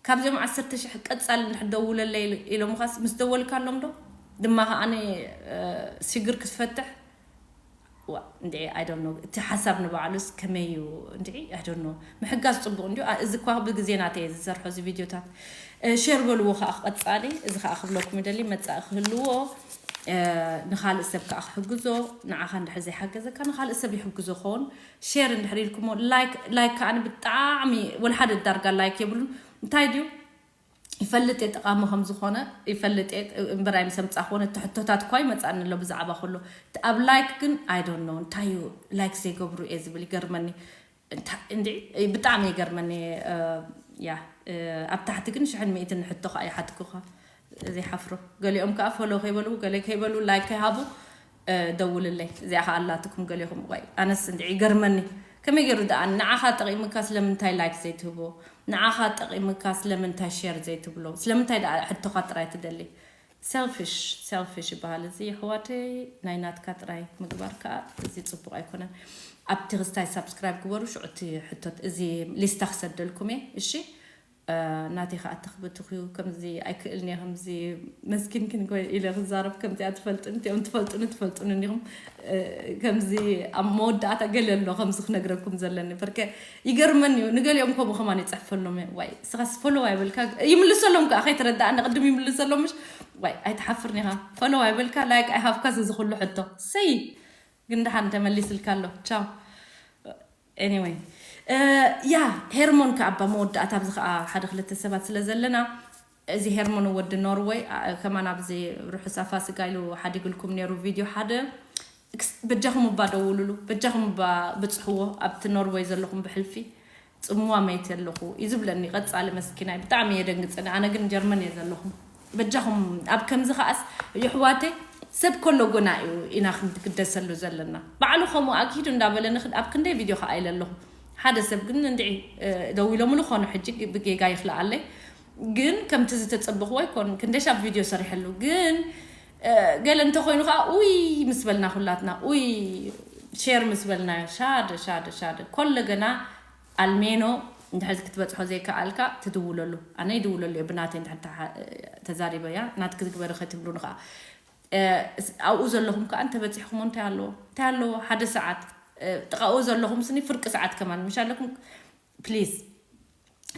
ካብዚኦም ዓሰርተ ሽሕ ቀፃል እንድሕር ደውለለይ ኢሎምኻስ ምስ ደወልካሎም ዶ ድማ ከዓኒ ሽግር ክትፈትሕ እንዲ ኣይ ዶንት ኖ እቲ ሓሳብ ንባዕሉስ ከመይ እዩ እንዲ ኣይ ዶንት ኖ ምሕጋዝ ፅቡቅ እንዲ እዚ እኳ ብግዜ ናተይ ዝሰርሖ እዚ ቪድዮታት ሸር በልዎ ከዓ ክቐፃሊ እዚ ከዓ ክብለኩም ይደሊ መፃኢ ክህልዎ ንካልእ ሰብ ከዓ ክሕግዞ ንዓኻ እንድሕር ዘይሓገዘካ ንካልእ ሰብ ይሕግዞ ኸውን ሸር እንድሕር ኢልኩሞ ላይክ ላይክ ከዓ ብጣዕሚ ወልሓደ ዳርጋ ላይክ የብሉን እንታይ ድዩ ይፈልጥ እየ ጠቓሚ ከም ዝኾነ ይፈልጥ እየ እምበር ኣይምሰምፃ ክኾነ እቲ ሕቶታት እኳ ይመፃኒ ኣሎ ብዛዕባ ኩሉ እቲ ኣብ ላይክ ግን ኣይዶኖ እንታይ እዩ ላይክ ዘይገብሩ እየ ዝብል ይገርመኒ እንዲ ብጣዕሚ ይገርመኒ ያ ኣብ ታሕቲ ግን ሽሕን ሚእትን ሕቶ ከዓ ይሓትኩኻ ዘይሓፍሮ ገሊኦም ከዓ ፎሎ ከይበሉ ገለ ከይበሉ ላይክ ከይሃቡ ደውልለይ እዚኣ ከዓ ኣላትኩም ገሊኹም ወይ ኣነስ እንዲ ይገርመኒ ከመይ ገይሩ ደኣ ንዓኻ ጠቒምካ ስለምንታይ ላይክ ዘይትህቦ ንዓኻ ጠቒምካ ስለምንታይ ሸር ዘይትብሎ ስለምንታይ ደኣ ሕቶኻ ጥራይ ትደሊ ሰልፊሽ ሰልፊሽ ይበሃል እዚ የሕዋተይ ናይ ናትካ ጥራይ ምግባር ከዓ እዚ ፅቡቅ ኣይኮነን ኣብቲ ክስታይ ሳብስክራይብ ግበሩ ሽዑ እቲ ሕቶት እዚ ሊስታ ክሰደልኩም እየ እሺ ናተይ ከዓ ተኽብትኽ እዩ ከምዚ ኣይክእልን እየ ከምዚ መስኪን ክንኮይ ኢለ ክዛረብ ከምዚኣ ትፈልጥን እቲኦም ትፈልጡን ትፈልጡን እንዲኹም ከምዚ ኣብ መወዳእታ ገለ ኣሎ ከምዚ ክነግረኩም ዘለኒ በርከ ይገርመን እዩ ንገሊኦም ከምኡ ከማን ይፅሕፈሎም ዋይ ስኻስ ፎሎዋ ይበልካ ይምልሰሎም ከዓ ከይተረዳእኒ ቅድም ይምልሰሎም ምሽ ዋይ ኣይትሓፍርን ኢኻ ፎሎዋ ይበልካ ላይክ ኣይሃብካስ እዚ ኩሉ ሕቶ ሰይ ግን ደሓን ተመሊስልካ ኣሎ ቻው anyway ያ ሄርሞን ከኣባ መወዳእታ ኣብዚ ከዓ ሓደ ክልተ ሰባት ስለ ዘለና እዚ ሄርሞን ወዲ ኖርወይ ከማን ኣብዚ ርሑስ ኣፋስጋ ኢሉ ሓዲግልኩም ነይሩ ቪድዮ ሓደ በጃኹም እባ ደውሉሉ በጃኹም እባ ብፅሕዎ ኣብቲ ኖርወይ ዘለኹም ብሕልፊ ፅምዋ መይት ኣለኹ እዩ ዝብለኒ ቀፃሊ መስኪናይ ብጣዕሚ እየ ደንግፅኒ ኣነ ግን ጀርመን እየ ዘለኹ በጃኹም ኣብ ከምዚ ከዓስ የሕዋተይ ሰብ ከሎ ጎና እዩ ኢና ክንግደሰሉ ዘለና ባዕሉ ከምኡ ኣግሂዱ እንዳበለ ንክድ ኣብ ክንደይ ቪድዮ ከዓ ኢለ ኣለኹ ሓደ ሰብ ግን እንድዒ ደው ኢሎምሉ ኮኑ ሕጂ ብጌጋ ይክልኣለይ ግን ከምቲ ዝተፀበኽዎ ኣይኮን ክንደሻብ ቪድዮ ሰሪሐሉ ግን ገለ እንተኮይኑ ከዓ ኡይ ምስ በልና ኩላትና ኡይ ሼር ምስ በልናዮ ሻደ ሻደ ሻደ ኮለ ገና ኣልሜኖ እንድሕር ክትበፅሖ ዘይከኣልካ ትድውለሉ ኣነ ይድውለሉ እየ ብናተይ እንድሕር ተዛሪበያ ናትኪ ዝግበሪ ከትብሉኒ ከዓ ኣብኡ ዘለኹም ከዓ እንተበፂሕኩሞ እንታይ ኣለዎ እንታይ ኣለዎ ሓደ ሰዓት ጥቃኡ ዘለኹም ስኒ ፍርቂ ሰዓት ከማን ምሽ ኣለኩም ፕሊዝ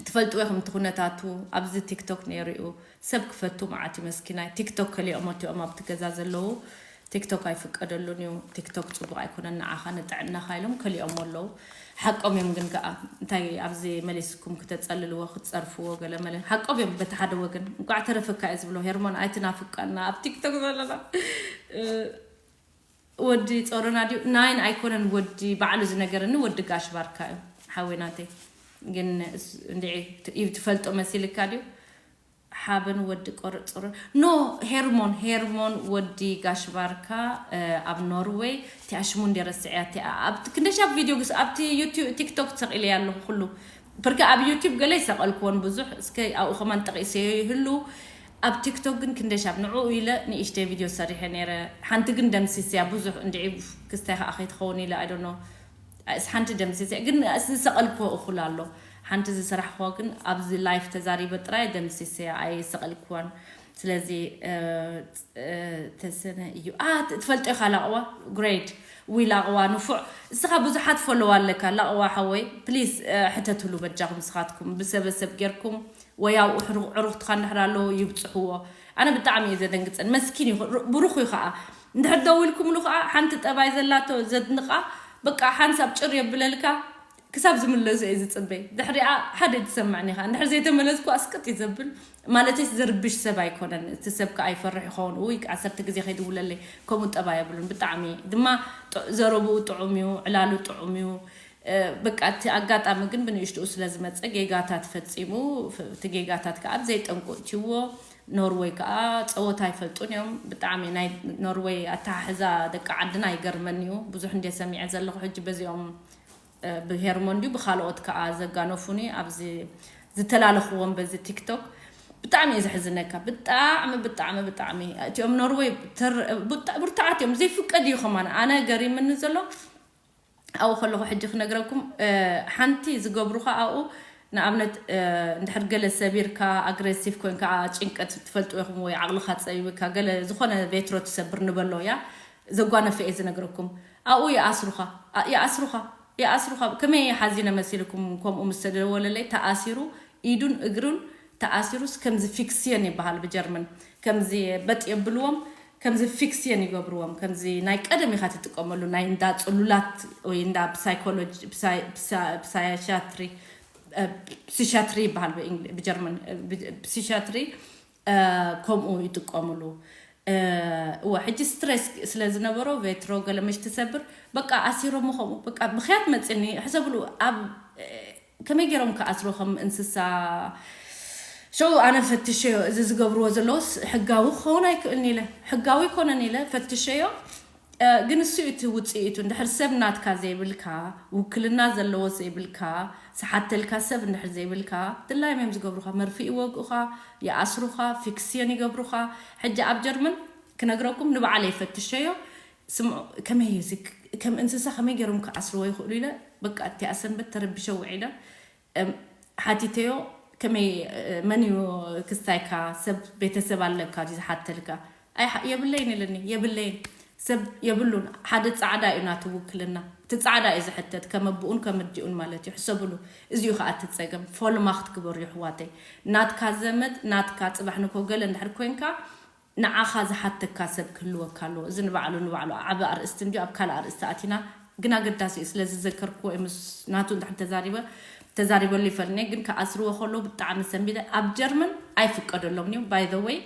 ትፈልጥዎ ኢኹም እቲ ኩነታቱ ኣብዚ ቲክቶክ ነይሩ እዩ ሰብ ክፈቱ መዓት እዩ መስኪናይ ቲክቶክ ከሊኦም ወቲኦም ኣብቲ ገዛ ዘለዉ ቲክቶክ ኣይፍቀደሉን እዩ ቲክቶክ ፅቡቅ ኣይኮነን ንዓኻ ንጥዕናኻ ኢሎም ከሊኦም ኣለዉ ሓቆም እዮም ግን ከዓ እንታይ ኣብዚ መሊስኩም ክተፀልልዎ ክትፀርፍዎ ገለመለ ሓቆም እዮም በቲ ሓደ ወገን እንቋዕ ተረፈካ እዩ ዝብሎ ሄርሞን ኣይትናፍቃና ኣብ ቲክቶክ ዘለና ወዲ ጾሮና ድዩ? ናይን ኣይኮነን፣ ወዲ ባዕሉ ዝነገረኒ ወዲ ጋሽ ባርካ እዩ። ሓወይ ናተይ ግን እስ- እንድዒ ት- እዩ ትፈልጦ መሲልካ ድዩ? ሓበን ወዲ ቆርጽ ጾሮ ኖ፣ ሄርሞን ሄርሞን ወዲ ጋሽ ባርካ፣ ኣብ ኖርዌይ። እቲኣ ሽሙ እንደ ረስዕያ እቲኣ ኣብቲ ክንደሻብ ቪድዮ ግስ ኣብቲ ዩቲዩብ ቲክቶክ ተሰቒለ ኣለኹ ኩሉ። ብርካ ኣብ ዩቲዩብ ገለ ይሰቐልክዎን ብዙሕ እስከ ኣብኡ ከማን ጠቒሰዮ ይህሉ። ኣብ ቲክቶክ ግን ክንደሻብ ንዕኡ ኢለ ንእሽተይ ቪድዮ ሰሪሐ ነይረ። ሓንቲ ግን ደምሲስያ ብዙሕ እንድዒ ክስታይ ከዓ ከይትኸውን ኢለ ኣይዶኖ። እስ ሓንቲ ደምሲስያ ግን እስ ዝሰቐልክዎ እኹል ኣሎ። ሓንቲ ዝሰራሕክዎ ግን ኣብዚ ላይፍ ተዛሪበ ጥራይ ደምሲስያ ኣይሰቐልክዋን። ስለዚ ተሰነ እዩ። ትፈልጦ ኢኻ ላቕዋ ግሬድ ዊ ላቕዋ ንፉዕ። እስኻ ብዙሓት ፎሎዋ ኣለካ ላቕዋ ሓወይ። ፕሊስ ሕተትሉ በጃኹም ስኻትኩም ብሰበሰብ ጌርኩም ወይ ኣብኡ ዕሩኽትኻ እንድሕር ኣለዉ ይብፅሕዎ። ኣነ ብጣዕሚ እዩ ዘደንግፀን። መስኪን እዩ፣ ብሩኽ እዩ ከዓ። እንድሕር ደዊልኩምሉ ከዓ ሓንቲ ጠባይ ዘላቶ ዘድንቃ በቃ ሓንሳብ ጭር የብለልካ። ክሳብ ዝምለሱ እየ ዝፅበይ። ድሕሪኣ ሓደ ትሰምዕኒ ኢኻ። እንድሕር ዘይተመለስኩ ኣስቅጥ እዩ ዘብል። ማለተይስ ዘርብሽ ሰብ ኣይኮነን። እቲ ሰብ ከዓ ይፈርሕ ይኸውን። ውይ ዓሰርተ ግዜ ከይድውለለይ። ከምኡ ጠባይ የብሉን። ብጣዕሚ ድማ ጥ- ዘረብኡ ጥዑም እዩ፣ ዕላሉ ጥዑም እዩ። እ፣ በቃ እቲ ኣጋጣሚ ግን ብንእሽትኡ ስለ ዝመፀ ጌጋታት ፈፂሙ። ፍ- እቲ ጌጋታት ከዓ ኣብ ዘይጠንቁ እትይዎ። ኖርወይ ከዓ ፀወታ ኣይፈልጡን እዮም። ብጣዕሚ ናይ ኖርወይ ኣተሓሕዛ ደቂ ዓድና ይገርመኒ እዩ። ብዙሕ እንደ ሰሚዐ ዘለኹ ሕጂ በዚኦም ብሄርሞን ድዩ ብካልኦት ከዓ ዘጋነፉኒ ኣብዚ ዝተላለኽዎም በዚ ቲክቶክ። ብጣዕሚ እዩ ዘሕዝነካ። ብጣዕሚ ብጣዕሚ ብጣዕሚ እቲኦም ኖርወይ ተር- ብጣ- ብርቱዓት እዮም። ዘይፍቀድ እዩ ከማን። ኣነ ገሪምኒ ዘሎ ኣብኡ ከለኹ ሕጂ ክነግረኩም። ሓንቲ ዝገብሩኻ ኣብኡ ንኣብነት እንድሕር ገለ ሰቢርካ ኣግሬሲቭ ኮንካ ጭንቀት ትፈልጡ ኢኹም ወይ ዓቕልኻ ፀቢብካ ገለ ዝኾነ ቬትሮ ትሰብር ንበሎ እያ። ዘጓነፈ እየ ዝነግረኩም። ኣብኡ ይኣስሩኻ። ይኣስሩኻ። ይኣስሩኻ። ከመይ ሓዚነ መሲልኩም? ከምኡ ምስ ተደወለለይ ተኣሲሩ ኢዱን እግሩን ተኣሲሩስ ከምዚ ፊክስየን ይበሃል ብጀርመን። ከምዚ በጥ የብልዎም። ከምዚ ፊክስየን ይገብርዎም። ከምዚ ናይ ቀደም ኢኻ ትጥቀመሉ ናይ እንዳ ፅሉላት ወይ እንዳ ሳይኮሎጂ ሳያሻትሪ ሲሻትሪ ይበሃል ብጀርመን። ሲሻትሪ ከምኡ ይጥቀምሉ። እወ ሕጂ ስትሬስ ስለ ዝነበሮ ቬትሮ ገለ መሽ ትሰብር በቃ ኣሲሮሞ ከምኡ በቃ ብክያት መፅኒ ሕሰብሉ ኣብ ከመይ ገይሮም ክኣስሮ ከም እንስሳ ሸው ኣነ ፈትሸዮ እዚ ዝገብርዎ ዘለዎስ ሕጋዊ ክኸውን ኣይክእልን ኢለ ሕጋዊ ይኮነን ኢለ ፈትሸዮ። ግን እሱ እቲ ውፅኢቱ እንድሕር ሰብ ናትካ ዘይብልካ ውክልና ዘለዎ ዘይብልካ ዝሓተልካ ሰብ እንድሕር ዘይብልካ ድላዮም እዮም ዝገብሩካ መርፍእ ይወግኡካ ይኣስሩካ ፊክስዮን ይገብሩካ። ሕጂ ኣብ ጀርመን ክነግረኩም ንባዕለ ይፈትሸዮ። ስምዑ ከመይ እዩ እዚ ከም እንስሳ ከመይ ገይሮም ክኣስርዎ ይኽእሉ ኢለ በቃ እቲኣ ሰንበት ተረቢሸ ውዒለ። ሓቲተዮ ከመይ መን እዩ ክስታይካ ሰብ ቤተሰብ ኣለካ ዝሓተልካ? ኣይ የብለይን ኢለኒ። የብለይን ሰብ የብሉን። ሓደ ፃዕዳ እዩ ናቱ ውክልና። እቲ ፃዕዳ እዩ ዝሕተት ከም ኣቦኡን ከም ኣዲኡን ማለት እዩ። ሕሰብሉ። እዚኡ ከዓ እቲ ፀገም ፎልማኽት ግበሩ ይሕዋተይ። ናትካ ዘመድ ናትካ ፅባሕ ንኮ ገለ እንድሕር ኮንካ ንዓኻ ዝሓተካ ሰብ ክህልወካ ኣለዎ። እዚ ንባዕሉ ንባዕሉ ዓቢ ኣርእስቲ እንድዩ። ኣብ ካልእ ኣርእስቲ ኣቲና ግን ኣገዳሲ እዩ። ስለ ዝዘከርክዎ እየ ምስ ናቱ እንድሕር ተዛሪበ ተዛሪበሉ ይፈልኒ ግን ክኣስርዎ ከለዉ ብጣዕሚ ሰንቢደ። ኣብ ጀርመን ኣይፍቀደሎም እዩ by the way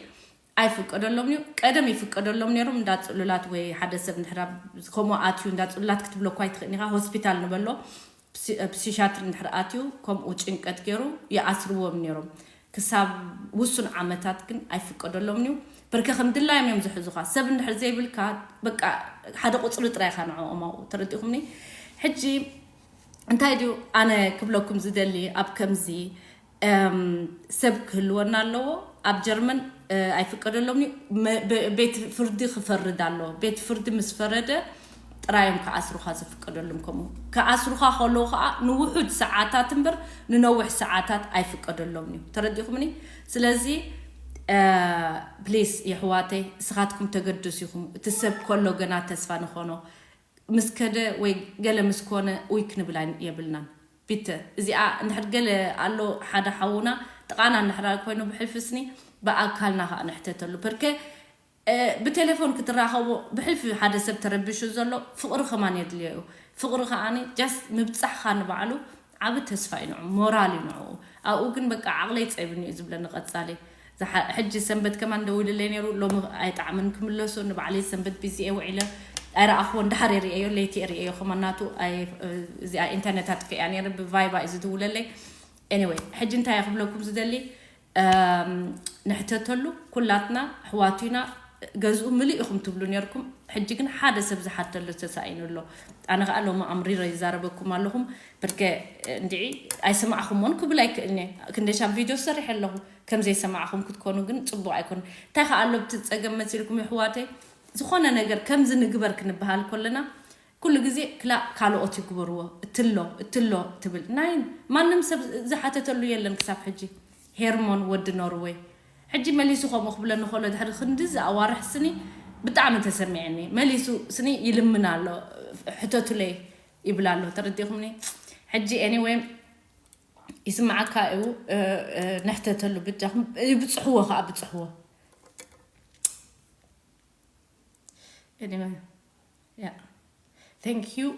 ኣይፍቀደሎም እዩ። ቀደም ይፍቀደሎም ነይሮም እንዳ ፅሉላት ወይ ሓደ ሰብ እንድሕር ከምኡ ኣትዩ እንዳ ፅሉላት ክትብሎ እኳ ኣይትኽእልን ኢኻ። ሆስፒታል ንበሎ ፕሲሻትሪ እንድሕር ኣትዩ ከምኡ ጭንቀት ገይሩ ይኣስርዎም ነይሮም። ክሳብ ውሱን ዓመታት ግን ኣይፍቀደሎምን እዩ። ብርከ ከም ድላዮም እዮም ዝሕዙኻ። ሰብ እንድሕር ዘይብልካ በቃ ሓደ ቁፅሪ ጥራይ ኢኻ ንዕኦም ኣብኡ ተረዲእኩምኒ። ሕጂ እንታይ ድዩ ኣነ ክብለኩም ዝደሊ ኣብ ከምዚ ሰብ ክህልወና ኣለዎ። ኣብ ጀርመን ኣይፍቀደሎም እዩ። ቤት ፍርዲ ክፈርድ ኣለዎ። ቤት ፍርዲ ምስ ፈረደ ጥራዮም ክኣስሩኻ ዝፍቀደሎም። ከምኡ ክኣስሩኻ ከለዉ ከዓ ንውሑድ ሰዓታት እምበር ንነዊሕ ሰዓታት ኣይፍቀደሎም እዩ። ተረዲኹምኒ? ስለዚ ፕሊስ የሕዋተይ እስኻትኩም ተገደሱ ኢኹም። እቲ ሰብ ከሎ ገና ተስፋ ንኾኖ ምስ ከደ ወይ ገለ ምስ ኮነ ኡይ ክንብል የብልናን። ቢተ እዚኣ እንድሕር ገለ ኣሎ ሓደ ሓውና ጥቓና እንድሕር ኮይኑ ብሕልፊ ስኒ ብኣካልና ከዓ ንሕተተሉ። ፐርከ ብቴሌፎን ክትራኸቦ ብሕልፊ ሓደ ሰብ ተረቢሹ ዘሎ ፍቕሪ ከማን የድልዮ እዩ። ፍቕሪ ከዓኒ just ምብፃሕኻ ንባዕሉ ዓቢ ተስፋ እዩ ንዑ፣ ሞራል እዩ ንዑ። ኣብኡ ግን በቃ ዓቕለይ ፀቢኒ እዩ ዝብለኒ ቀፃሊ። ሕጂ ሰንበት ከማን ደዊልለይ ነይሩ፣ ሎሚ ኣይጣዕምን ክምለሶ፣ ንባዕለይ ሰንበት ቢዚ እየ ውዒለ። ኣይረኣኽዎን። ድሓር የርእየዮ፣ ለይቲ የርእየዮ። ከማን ናቱ ኣይ-፣ እዚኣ ኢንተርኔት ኣጥፊኣ ነይረ፣ ብቫይባ እዩ ዝድውለለይ። Anyway፣ ሕጂ እንታይ ክብለኩም ዝደሊ፣ እም፣ ንሕተተሉ፣ ኩላትና ኣሕዋቱ ኢና፣ ገዝኡ ምሉእ ኢኹም ትብሉ ነርኩም። ሕጂ ግን ሓደ ሰብ ዝሓተሉ ተሳኢኑ ኣሎ። ኣነ ከኣ ሎሚ ኣምሪረ ይዛረበኩም ኣለኹም። ብርከ እንድዒ ኣይሰማዕኹምዎን ክብል ኣይክእልን እየ። ክንደሻብ ቪድዮ ሰሪሐ ኣለኹ። ከም ዘይሰማዕኹም ክትኮኑ ግን ጽቡቕ ኣይኮን። እንታይ ከኣ ኣሎ ብቲ ጸገም መሲልኩም የሕዋተይ፣ ዝኾነ ነገር ከምዚ ንግበር ክንበሃል ከለና ኩሉ ግዜ ክላ ካልኦት ይግበርዎ፣ እትሎ እትሎ ትብል ናይ ማንም ሰብ ዝሓተተሉ የለን ክሳብ ሕጂ። ሄርሞን ወዲ ኖርወይ ሕጂ መሊሱ ከምኡ ክብለኒ ከሎ ድሕሪ ክንዲ ዝኣዋርሕ ስኒ ብጣዕሚ ተሰሚዕኒ። መሊሱ ስኒ ይልምን ኣሎ፣ ሕተቱለይ ይብል ኣሎ። ተረዲኹምኒ? ሕጂ ኤኒወይ ይስማዓካ እዩ። እ፣ እ፣ ንሕተተሉ ብጃኹም ይብጽሕዎ ከዓ ብጽሕዎ። Anyway፣ yeah, thank you።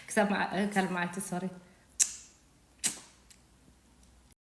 ክሳብ ካልእ መዓልቲ፣ ሶሪ።